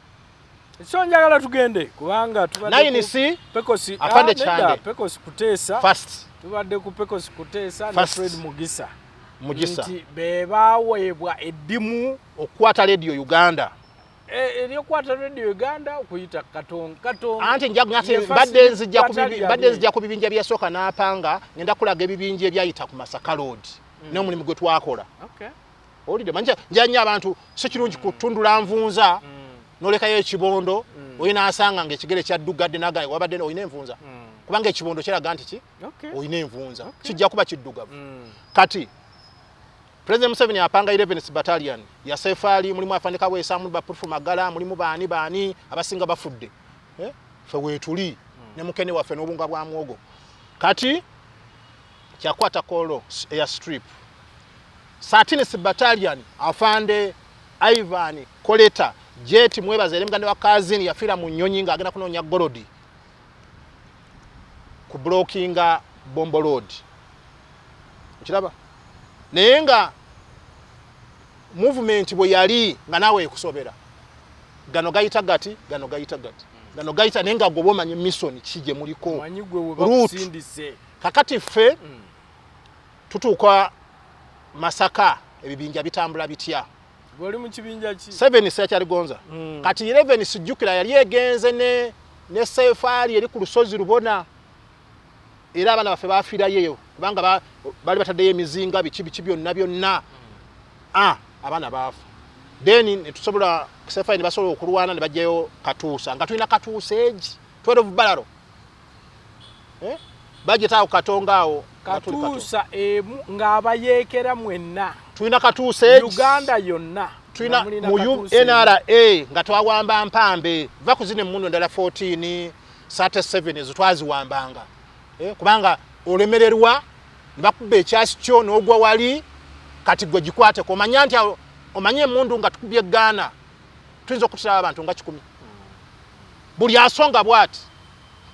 So njagala tugende kubanga tubadde Nine ku C, Pekosi, Afande ah, nedda, Chande. Pekosi Kuteesa. First. Tubadde ku Pekosi Kuteesa ne First. Fred Mugisa. Mugisa. Nti be baweebwa eddimu okukwata Radio Uganda. Eryokukwata Radio Uganda okuyita Katonga Katonga. Anti nja Ye mbadde nzija ku battalion mbadde ye. nzija ku bibinja byasooka n'apanga, ngenda kulaga ebibinja ebyayita ku Masaka Road n'omulimu gwe twakola. Owulidde? Manja nja nnyo abantu, si kirungi kutundula nvunza n'olekayo ekibondo. Olina asanga ng'ekigere kyaddugadde naga wabadde olina envunza, kubanga ekibondo kiraga nti ki olina envunza, kijja kuba kiddugavu. Kati President Museveni apanga 11th Battalion ya Sefali, mulimu afande Kaweesa, mulimu Bapurufu Magala, mulimu baani baani, abasinga bafudde. Ffe weetuli ne mukene waffe n'obunga bwa mwogo. Kati kyakwata Kolo air strip. 13th Battalion, afande Ivan Koleta Jet Mwebaza, eri muganda wa Kazini, yafiira mu nnyonyi ng'agenda kunoonya gold ku blockinga Bombo Road. Okiraba? Naye nga movement bwe yali nga naawe ekusobera, gano gayita gati, gano gayita gati, gano gayita, naye nga gwe omanyi mission ki gye muliko. Manyi gwe we Route. bakusindise. Kakati ffe tutuuka Masaka, ebibinja bitambula bitya? Gwe oli mu kibinja ki? 7 sekyaligonza. Kati 11 sijjukira yali egenze ne Sefaali eri ku lusozi Lubona, era abaana baffe bafiirayo eyo kubanga baali bataddeyo emizinga biki biki byonna byonna. Ah, abaana baafa. Then netusobola Sefaali ne basobola okulwana ne bajjayo Katuusa, nga tulina Katuusa egi 12 barrel, eh? Bagitaawo Katonga awo nga tuli Katonga. Katuusa emu ng'abayeekera mwenna. Tulina Katuusa egi. Uganda yonna. Tulina nga mulina mu Katuusa emu. NRA nga twawamba Mpambe, va ku zino emmundu endala 14 37 ezo twaziwambanga, kubanga olemererwa ne bakuba ekyasi kyo n'ogwa wali. Kati gwe gikwateko, omanya nti awo omanye emundu nga tukubye Gaana tuyinza okutirawo abantu nga 100. Buli asonga bwati,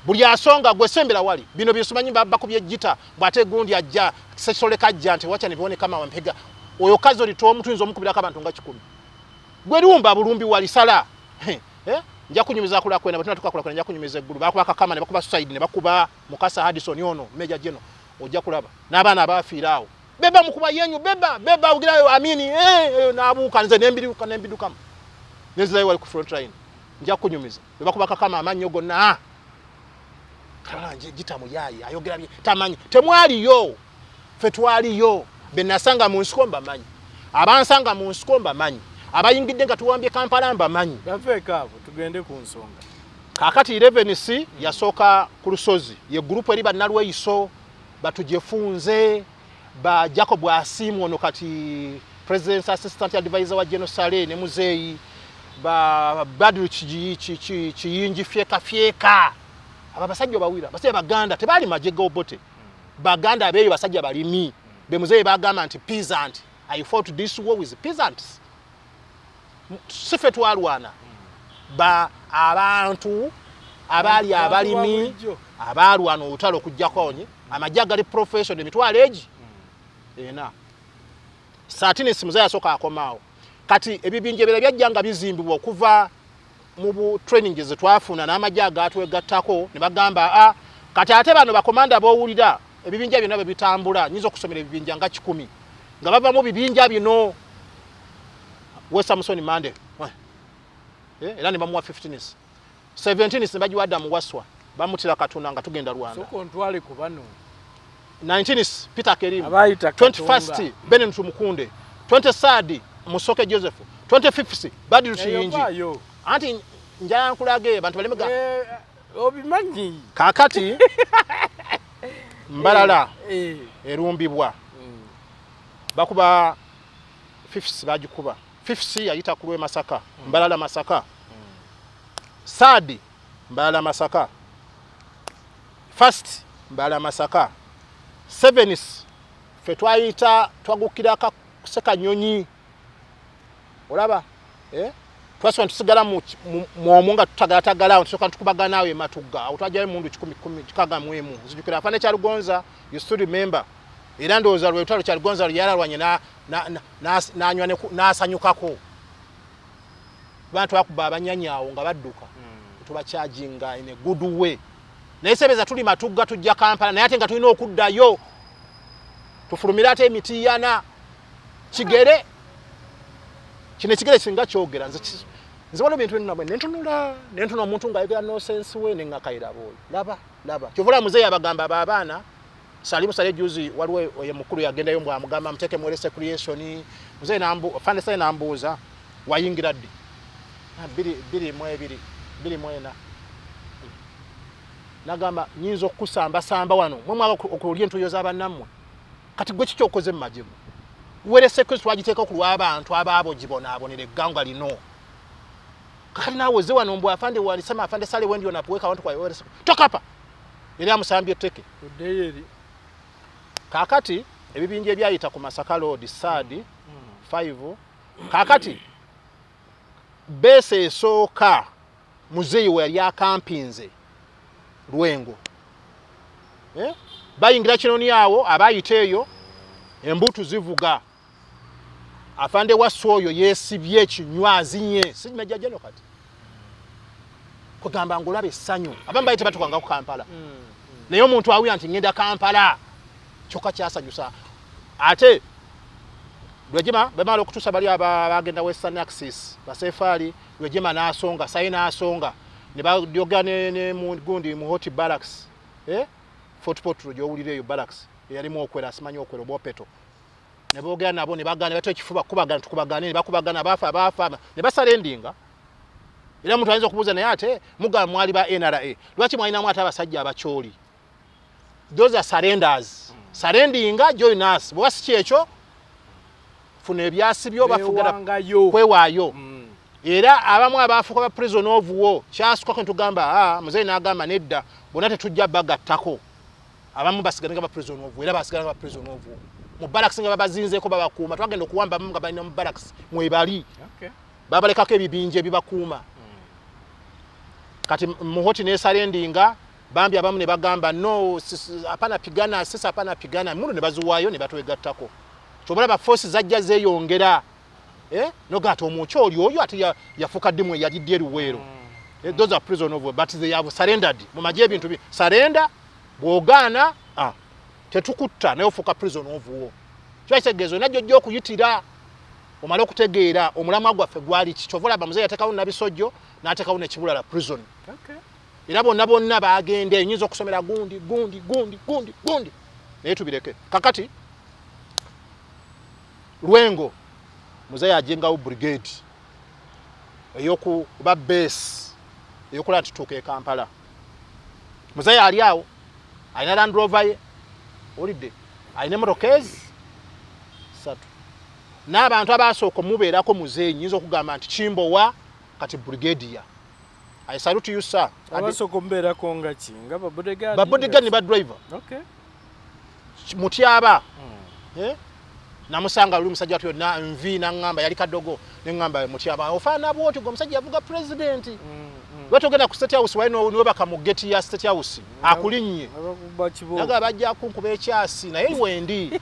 buli asonga gwe sembera wali bino byesimanyi bakubye gita bwate gundi ajja sesoleka ajja nti wacha nibione kama wampega oyo kazi olitomu tuyinza omukubirako abantu nga 100. Gwe lumba bulumbi wali sala. Nja kunyumiza kulakwena bwe tunatuuka kulakwena nja kunyumiza eggulu. Bakuba Kakama ne bakuba Suicide ne bakuba Mukasa Hudson ono Major General. Ojja kulaba n'abaana abaafiira awo. Beba mukuba yenyu beba beba ugirayo amini n'abuuka nze nembiruka nembidukamu. Nenzirayo wali ku front line. Nja kunyumiza. Bwe bakuba Kakama amannyo gonna. Kalala gita muyaayi ayogera bye tamanyi. Temwaliyo. Ffe twaliyo. Be nasanga mu nsiko mbamanyi. Abansanga mu nsiko mbamanyi. Abayingidde nga tuwambye Kampala mbamanyi. Baveeko abo tugende ku nsonga. Kaakati 11C yasooka ku lusozi. Ye group eri bannalweyiso batujefunze ba Jacob Asiimwe ono kati President's Assistant Advisor wa General Saleh ne muzeeyi ba Badru Kiyingi fyeka fyeka. Abo abasajja obawira basajja Baganda tebaali magye ga Obote. Baganda abeeyo basajja balimi. Be muzeeyi bagamba nti peasant. I fought this war with peasants. Si ffe twalwana. Ba abantu abaali abalimi abaalwana olutalo okuggyako onye amagye agali profession emitwalo egi ena. Satinisi muzeeyi asooka akomaawo. Kati ebibinja ebirala byajja nga bizimbibwa okuva mu bu training ze twafuna n'amagye agaatwegattako ne bagamba a kati ate bano bakomanda b'owulira ebibinja byonna bwe bitambula nyinza okusomera ebibinja nga 100 nga bava mu bibinja bino. We Samson Mande era ne bamuwa 15 17 ne bagiwa Adamu Waswa bamutira Katuna nga tugenda Rwanda. Soko ntwale ku bano. 19 Peter Kerim, 21st Benin Tumukunde, 23rd Musoke Joseph, 25th Badru Kiyingi. Anti njala nkulage abantu balemega. Obimanyi. Kakati Mbalala erumbibwa. Bakuba 5th bagikuba. 5th yayita ku lwe Masaka, Mbalala Masaka. 3rd Mbalala Masaka. 1st Mbalala Masaka. 7th ffe twayita twagukira ka Ssekanyonyi. Olaba? Twasooka tusigala mu omwo nga tutagalatagala awo, tusooka tukubagana awo e Matugga. Awo twajjayo emmundu kikumi kumi, kikaaga mu emu. Nzijukira afande Kyalugonza, you still remember. Era ndowooza lwe lutalo Kyalugonza lwe yalalwanye n'anywa n'asanyukako. Kuba twakuba abanyanyi awo nga badduka. Tubakyajinga in a good way. Naye sebeza tuli Matugga tujja Kampala, naye ate nga tulina okuddayo. Tufulumire ate emitiyana. Kigere. Kino ekigere singa kyogera nze nze waliwo ebintu byonna bwe nentunula, nentunula omuntu ng'ayogera nonsense we ne ngakayira bw'oyo. Laba, laba. Kyova olaba muzeeyi abagamba abo abaana, Salimu Saleh juzi waliwo oyo mukulu yagendayo mbw amugamba muteeke mu Wellness Creation. Muzeeyi Fande Saleh n'ambuuza, wayingira ddi? Bbiri, bbiri mu ebiri, bbiri mu ena. N'agamba, nnyinza okukusambasamba wano, mwe mwaba okulya entuuyo z'abannammwe. Kati gwe kiki okoze mu magye go? Wellness Creation twagiteeka ku lw'abantu abaabo gibonaabonera eggwanga lino. Kakati naawe ozze wano mbw afande walisema afande Saleh wendi onapuweka abantu kwa Wellness Creation. Tokapa! Era amusambye etteke. Tuddeyo eri. Kaakati ebibinja ebyayita ku Masaka Road, Third, 5. Kaakati beesi esooka muzeeyi we yali akampinze Lwengo. Bayingira Kinoni awo, abayita eyo, embuutu zivuga. Afande Wasswa oyo yeesibye ekinywa azinye. Si Major General kati. Kugamba ng'olaba essanyu. Abamu baali tebatukanga ku Kampala. Naye omuntu awulira nti ngenda Kampala. Kyokka kyasanyusa. Ate Lwejema bamala okutuusa bali abagenda Western Axis, Basefaali, Lwejema n'asonga, Saye n'asonga. Ne bayogera ne mu gundi mu Hot Barracks. Fort Portal gy'owulira eyo Barracks. Eyalimu okwera, asimanyi okwera oba opeto. Ne boogera nabo ne bagaana, ne batya ekifuba kubagana, tukubagane, ne bakubagana, abaafa, abaafa, ne basala endinga. Era omuntu ayinza okubuuza naye ate mugamba mwali ba NRA. Lwaki mwalinamu ate abasajja abakyoli? Those are surrenders. Surrendinga, join us. Bw'oba si kyekyo, funa ebyasi byo, bafugera kwewaayo. Era abamu abaafuuka ba prison of war, kyasukako ne tugamba, muzeeyi n'agamba nedda, bonna tetujja bagattako. Abamu basigala nga ba prison of war, era basigala nga ba prison of war. Mu barracks nga babazinzeeko babakuuma, twagenda okuwamba abamu nga balina mu barracks mwebali. Babalekako ebibinja ebibakuuma. Kati Muhoti n'esalendinga, bambi abamu ne bagamba no, hapana pigana, sisi hapana pigana, emmundu ne baziwaayo ne batwegattako. Ky'oba olaba force zajja zeeyongera. Noga ati omwoki oli oyo ate yafuuka ddimu eyalidde e Luweero. Those are prison of war, but they have surrendered. Mu magye ebintu bi surrender, bw'ogaana tetukutta naye ofuuka prison of war. Kiba kitegeeza olina gy'ojja okuyitira omale okutegeera omulamwa gwaffe gwali ki. Kyova olaba muzeeyi yateekawo Nabisojjo n'ateekawo n'e Kibulala prison. Era bonna bonna bagenda eyo, nyinza okusomera gundi gundi gundi gundi gundi, naye tubireke. Kakati Lwengo muzeeyi ajengawo brigade eyokuba base eyokulaba tutuuka e Kampala. Muzeeyi ali awo alina Land Rover ye, owulidde, alina emotoka ezi 3 n'abantu abasooka omubeerako. Muzeeyi nyinza okugamba nti Kimbowa kati brigadier. I salute you, sir. Abasooka omubeerako nga ki, nga babodyguard? Babodyguard ne badriver. Mutyaba, eh? Namusanga luli musajja watu yonna nvi, naŋŋamba yali kadogo, neŋŋamba Mutyaba ofaana bwoti, gwe omusajja yavuga president. Lwaki ogenda ku State House wali niwebaka mu gate ya State House akulinnye? Abakuba kibo. Naga bajja kunkuba ekyasi, naye wendi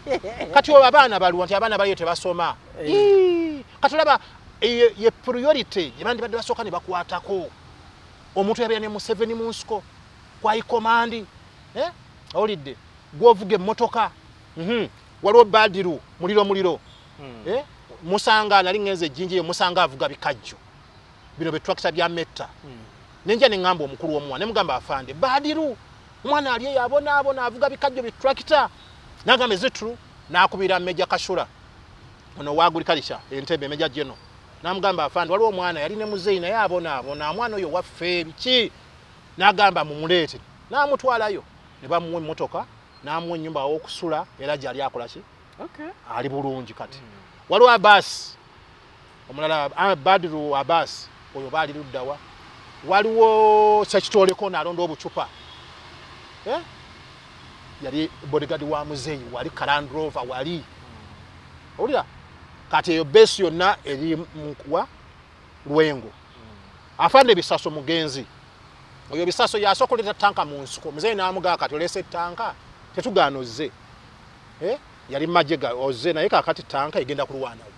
kati obo abaana baluwa nti abaana baliyo tebasoma. Ii, kati olaba eyo ye priority gye bandibadde basooka ne bakwatako. Omuntu yabeera ne Museveni mu nsiko kwai command, eh? Owulidde, gwovuga emmotoka. Waliwo Badiru muliro muliro. Eh? Musanga nali ngenze ejjinja eyo, musanga avuga bikajjo bino bitrakita bya metta. Nenja neŋŋamba omukulu w'omuwa, ne mugamba, "Afande Badiru, omwana ali eyo abonaabona avuga bikajjo bitrakita." Nagamba, "Is it true?" N'akubira Meja Kashura ono wa agriculture Entebbe, Meja Geno, n'amugamba, "Afande, waliwo omwana yali ne muzeeyi naye abonaabona, omwana oyo waffe biki?" N'agamba, "Mumuleete." N'amutwalayo ne bamuwa emmotoka, n'amuwa ennyumba awokusula, era gyali akola ki? Ali bulungi. Kati waliwo Abasi omulala, Badru Abasi oyo baali luddawa? Waliwo Sekitoleko nalonda obucupa, eh? Yali bodyguard wa muzeeyi, wali ka Land Rover wali owulira. Kati eyo base yonna eri muwa Lwengo. Afande Bisaso mugenzi oyo Bisaso yasooka oleeta tanka mu nsiko. Muzeeyi n'amugaa, "Kati oleese tanka, tetugaana ozze, eh? Yali magye ozze, naye kakati tanka egenda kulwanawo,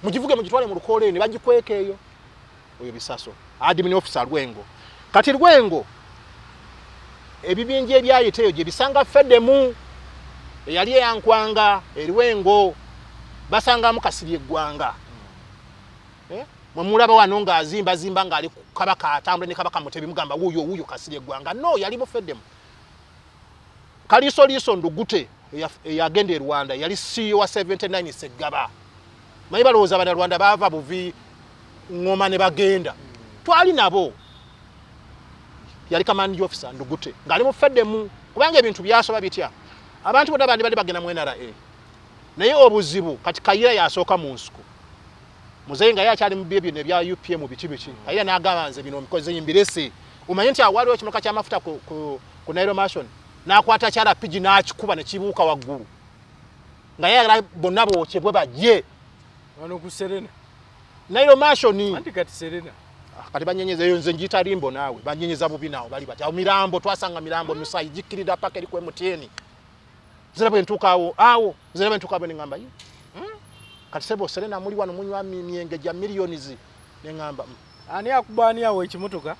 mugivuge mugitwale mu lukoola eyo." Ne bagikweka eyo. Oyo Bisaso admin officer Lwengo. Kati Lwengo ebibinja ebyayita eyo gye bisanga fedemu eyali eyankwanga erwengo, basangamu Kasiri eggwanga, eh? Mwemulaba wano ng'azimbazimba ng'ali kabaka, atambula ne Kabaka Mutebi, mugamba wuuyo wuuyo Kasiri eggwanga. No, yali mufeddemu. Kaliisoliiso Ndugute eyagenda e Rwanda yali CEO wa 79 Seggaba. Manyi balowooza Abanyarwanda baava buvi ngoma ne bagenda, twali nabo. Yali commanding officer Ndugute ng'ali mu feddemu, kubanga ebintu byasoba bitya, abantu bonna bandi bali bagenda mu NRA, naye obuzibu kati Kayira yasooka mu nsiko, muzeeyi nga ye akyali mu bye bino ebya UPM biki biki. Kayira n'agamba, "Nze bino mbikoze mbirese." Omanye nti awo waliwo ekimotoka ky'amafuta ku Nile Mansion, n'akwata kyarapigi n'akikuba ne kibuuka waggulu nga yayagala bonna bookyebwe bajje. Wano ku Serena? Nile Mansion. Anti kati Serena. Ah, kati banyenyeza eyo, nze njiyita limbo naawe banyenyeza bubi naawe bali bati awo mirambo, twasanga mirambo, misayi gikkirira paka eri ku MTN. Nzira bwe ntuuka awo awo, nzira bwe ntuuka awo ne ŋŋamba, Kati sebo Serena muli wano munywa myenge gya millions." Ne ŋŋamba, Ani akuba ani awo ekimotoka?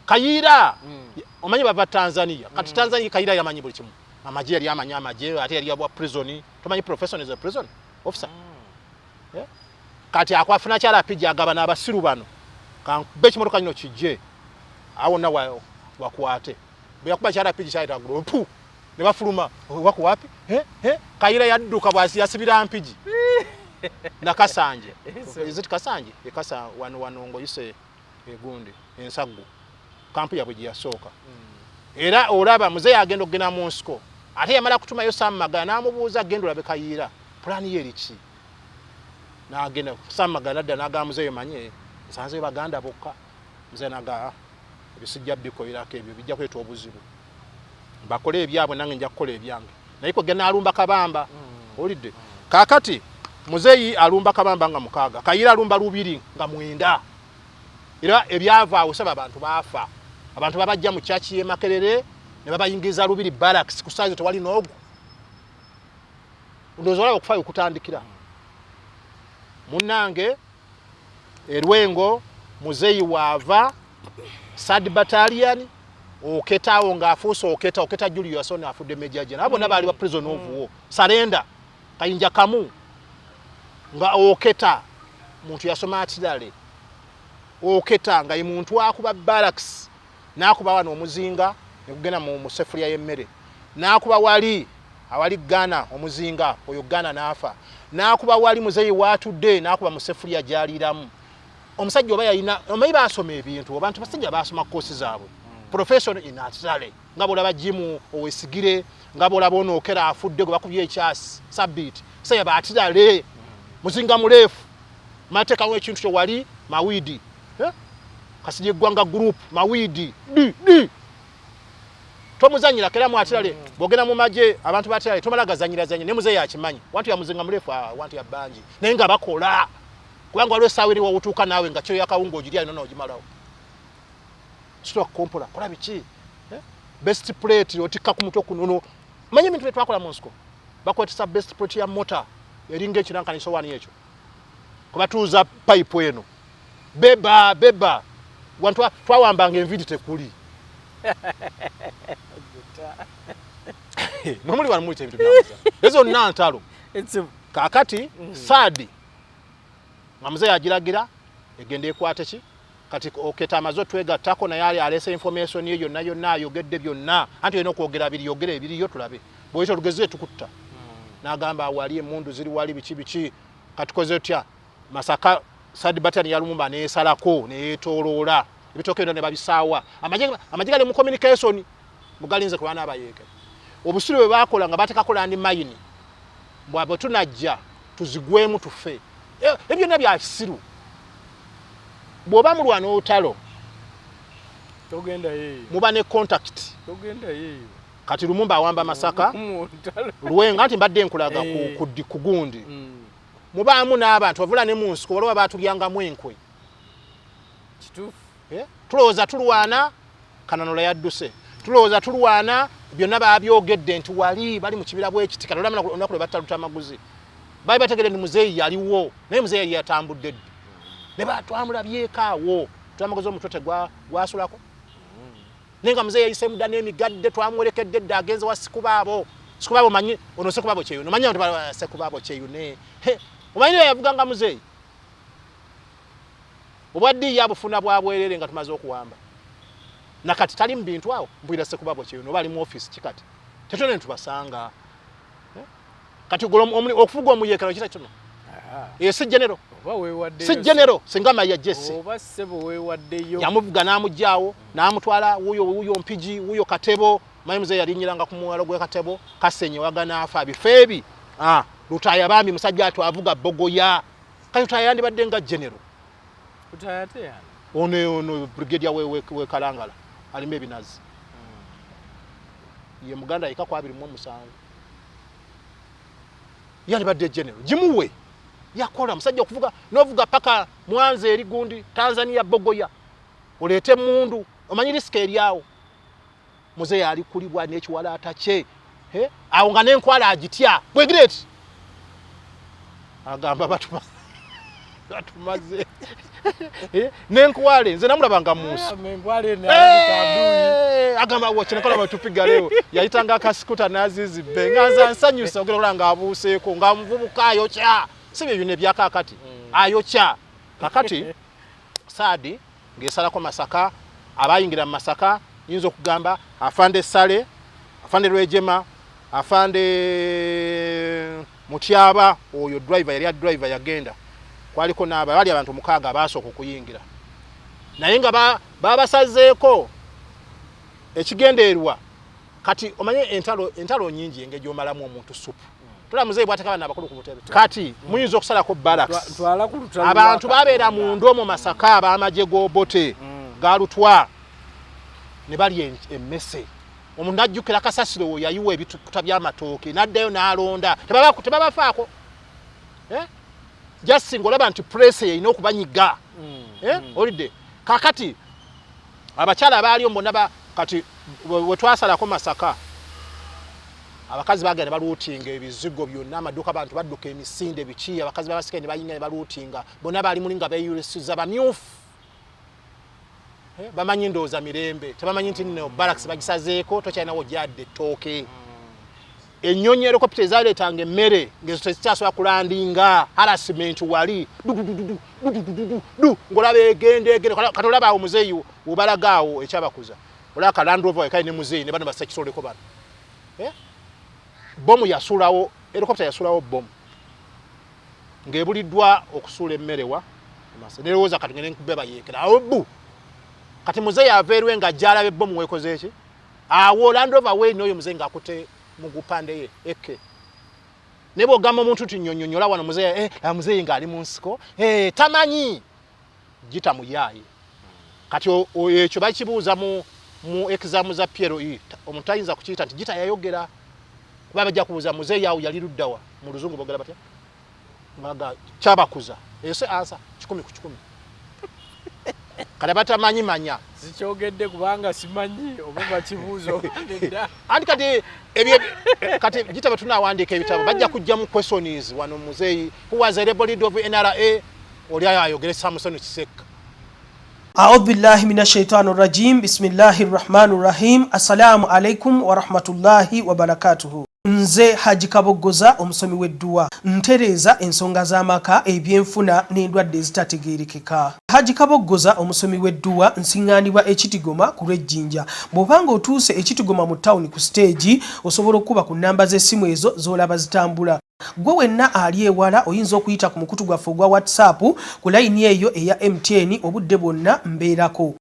Kayiira. Omanyi bava Tanzania. Kati Tanzania Kayiira yamanyi buli kimu, amagye yali amanyi amagye, ate yali yabwa prison. Tomanyi profession is a prison officer, yeah? Kati akwafuna kyalapiji agaba n'abasiru bano, kankube ekimotoka kino kijje awo na wakwate. Bwe yakuba kyalapiji kyayita waggulu pu, ne bafuluma, "Wako wapi?" He he, Kayiira yadduka bwasi yasibira Mpigi nakasanje. Is it Kasanje? Ekasa wano wano ngoyise egundi ensaggu kampu yabwe gye yasooka. Era olaba muzeeyi agenda okugenda mu nsiko, ate yamala kutumayo Sam Magala n'amubuuza, "Genda olabe Kayiira, pulaani ye eriki?" N'agenda Sam Magala nadda n'agamba muzeeyi, "Manye nsanzeyo baganda bokka." Muzeeyi n'agaa, "Ah, ebyo sijja bikolerako, ebyo bijja kuleeta obuzibu, bakole ebyabwe nange nja kukola ebyange." Naye kwegenda n'alumba Kabamba. Owulidde, kaakati muzeeyi alumba Kabamba nga 6, Kayiira alumba Lubiri nga 9. Era ebyava awo saba abantu baafa, abantu babajja mu kyaki y'e Makerere ne babayingiza Lubiri barracks ku saazo tewali n'ogwo. Ndowooza olaba okufaayo okutandikira munnange erwengo muzeeyi waava. Third Battalion Oketa awo ng'afuuse Oketa, Oketa Julius ono afudde Major General. Abo bonna baali ba prison of war. Surrender kayinja kamu nga Oketa muntu yasoma artillery. Oketa nga ye muntu akuba barracks n'akuba wano omuzinga ne gugenda mu sefuliya y'emmere, n'akuba wali awali Ghana omuzinga oyo Ghana n'afa, n'akuba wali muzeeyi waatudde n'akuba mu sefuliya gy'aliiramu. Omusajja oba yalina omanyi baasoma ebintu, abantu basajja baasoma koosi zaabwe profession in artillery, nga bw'olaba Jim Owesigire, nga bw'olaba ono Okera afudde gwe bakubye ekyasi sabbiiti, sajja ba artillery muzinga muleefu mateekawo ekintu kyo wali mawidi eh? Kasirye Eggwanga group mawidi di di tomuzanyira kera mu artillery. Bwogenda mu magye abantu ba artillery tomala gazanyira zanya ne muzeeyi akimanyi wantu ya muzinga muleefu, wantu ya bangi naye nga bakola kubanga waliwo essaawa eri wawutuuka naawe nga kiro yakawunga ogirya yonna n'ogimalawo sitoka kompola kola biki eh? Best plate otikka ku mutwe kunono manyi ebintu bye twakola mu nsiko bakwetesa best plate ya mota eringa ekirankaniso wani ekyo kubatuuza pipe eno beba beba wantu twawambanga enviiri tekuli mwe muli wano muyita ebintu byamuza ezo zonna ntalo. Kaakati saadi nga muzeeyi agiragira egenda ekwate ki kati Oketa amaze otwegattako naye ali aleese information ye yonna yonna ayogedde byonna anti olina okwogera biri yogera ebiriyo tulabe bw'oyita olugezi tukutta n'agamba wali emundu ziri wali biki biki katukoze tutya. Masaka Third Battalion ya Lumumba neesalako neyeetooloola ebitooke byonna ne babisaawa amagye gali mu communication mugalinze ku baana abayeekera obusiru bwe baakola nga bateekako land mine bwabwe tunajja tuzigwemu tufe. Ebyo byonna bya kisiru. Bw'oba mulwana olutalo muba ne contact. Kati Lumumba awamba Masaka Lwenga nti mbadde nkulaga ku gundi mubaamu n'abantu bavula ne mu nsiko waliwo abaatulyangamu enkwe. Tulowooza tulwana Kananula yadduse, tulowooza tulwana byonna babyogedde nti wali bali mu kibira bwekiti. Kati olaba olunaku lwe batta Lutamaguzi baali bategedde nti muzeeyi yaliwo naye muzeeyi yali yatambudde ddi ne batwamulabyeko awo Lutamaguzi omutwe tegwasulako naye nga muzeeyi yayise mudda n'emigadde twamuwerekedde dda agenze wa Sikubaabo. Sikubaabo manyi ono Sikubaabo Kyeyune omanyi abantu Sikubaabo Kyeyune omanyi naye yavuganga muzeeyi obwa ddi yabufuna bwa bwerere nga tumaze okuwamba nakati tali mu bintu awo mpulira Sekubaabo Kyeyune oba ali mu office kikati tetone ntubasanga kati okufuga omuyeekera kita kino si genero si genero singa maya jesse yamuvuga n'amuggyaawo n'amutwala wuuyo wuuyo Mpigi wuuyo Katebo manyi muzeeyi yalinnyiranga ku muwalo gw'e Katebo Kasenye waganaafa bifo ebi Lutaaya bambi musajja atu avuga Bogoya kati Lutaaya yandibadde nga genero ono ono brigadier we Kalangala alima ebinazi ye muganda yeka ku 27 yandibadde genero gimuwe yakola musajja okuvuga novuga paka Mwanza eri gundi Tanzania Bogoya oleete mundu omanyi risika eryawo muzeeyi ali kulibwa n'ekiwalaata kye awo nga n'enkwala agitya bwegireti agamba batumaze n'enkwale nze namulabanga mu nsi agamba wakinakola batupiga leo yayitanga akasikuta n'azizibbe nga nze ansanyusa ogenda okulaba ng'abuuseeko nga muvubuka ayokya si bye bino ebyakakati ayokya kakati saadi ng'esalako Masaka abayingira mu Masaka yinza okugamba afande Sale, afande Lwejema, afande Mutyaba oyo driver yali driver yagenda kwaliko n'aba bali abantu mukaaga abaasooka okuyingira naye nga babasazeeko ekigendererwa. Kati omanye entalo nyingi engeri gy'omalamu omuntu supu tula muzeeyi bw'ateeka bano abakulu ku butebe kati muyinza okusalako barracks abantu babeera munda omwo Masaka ab'amagye g'Obote galutwa ne balya emmese omuntu n'ajjukira kasasiro we yayiwa ebitukuta by'amatooke n'addayo n'alonda tebabafaako just ng'olaba nti press erina okubanyiga olidde. Kakati abakyala baaliyo bonna kati we twasalako Masaka abakazi bagenda ne baluutinga ebizigo byonna amaduuka abantu badduka emisinde biki abakazi babasike ne bayinga ne baluutinga bonna baali muli nga beeyulisiza bamyufu. Bamanyi ndowooza mirembe, tebamanyi nti nno barracks bagisazeeko, tokyalinawo gyadde ettooke. Ennyonyi helicopter ezaleetanga emmere ngezo tezikyasobola kulandinga, harassment wali du du ng'olaba egenda egenda. Kati olaba awo muzeeyi webalaga awo ekyabakuza, olaba ka Land Rover wekali ne muzeeyi ne bano basakisoleko bano. Bomu yasuulawo, helicopter yasuulawo bomu ng'ebuliddwa okusuula emmere wa nerowooza kati ngende nkube bayeekera awo bu. Kati muzeeyi ava erwe nga ajja alaba ebbomu weekoze eki awo Land Rover weeri n'oyo muzeeyi ng'akutte mu gupande ye eke. Naye bw'ogamba omuntu nti nnyonnyonnyola wano muzeeyi, muzeeyi ng'ali mu nsiko, tamanyi gita muyaaye. Kati ekyo bakibuuza mu exam za PLE. Omuntu tayinza kukiyita nti gita yayogera, kuba bajja kubuuza muzeeyi awo yali luddawa. Mu luzungu boogera batya? Ngaga kyabakuza eyo se ansa 100 ku 100. Kale batamanyi manya. Sikyogedde kubanga simanyi oba bakibuuza oba nedda. Anti kati ebyo kati gita bwe tunaawandiika ebitabo bajja kujjamu questions wano muzeeyi who was a rebel leader of NRA, oli ayo ayogere Samson Kisekka. Audhu billahi min ashaitani rajim, bismillahi rrahmani rrahim. Assalamu alaikum warahmatullahi wabarakatuhu. Nze Haji Kaboggoza, omusomi w'edduwa, ntereeza ensonga z'amaka, ebyenfuna n'endwadde ezitategeerekeka. Haji Kaboggoza, omusomi w'edduwa, nsiŋŋaanibwa Ekitigoma ku lw'Ejjinja. Bw'obanga otuuse Ekitigoma mu tawuni ku siteegi, osobola okukuba ku nnamba z'essimu ezo z'olaba zitambula. Gwe wenna ali ewala oyinza okuyita ku mukutu gwaffe ogwa WhatsApp ku layini eyo eya MTN, obudde bwonna mbeerako.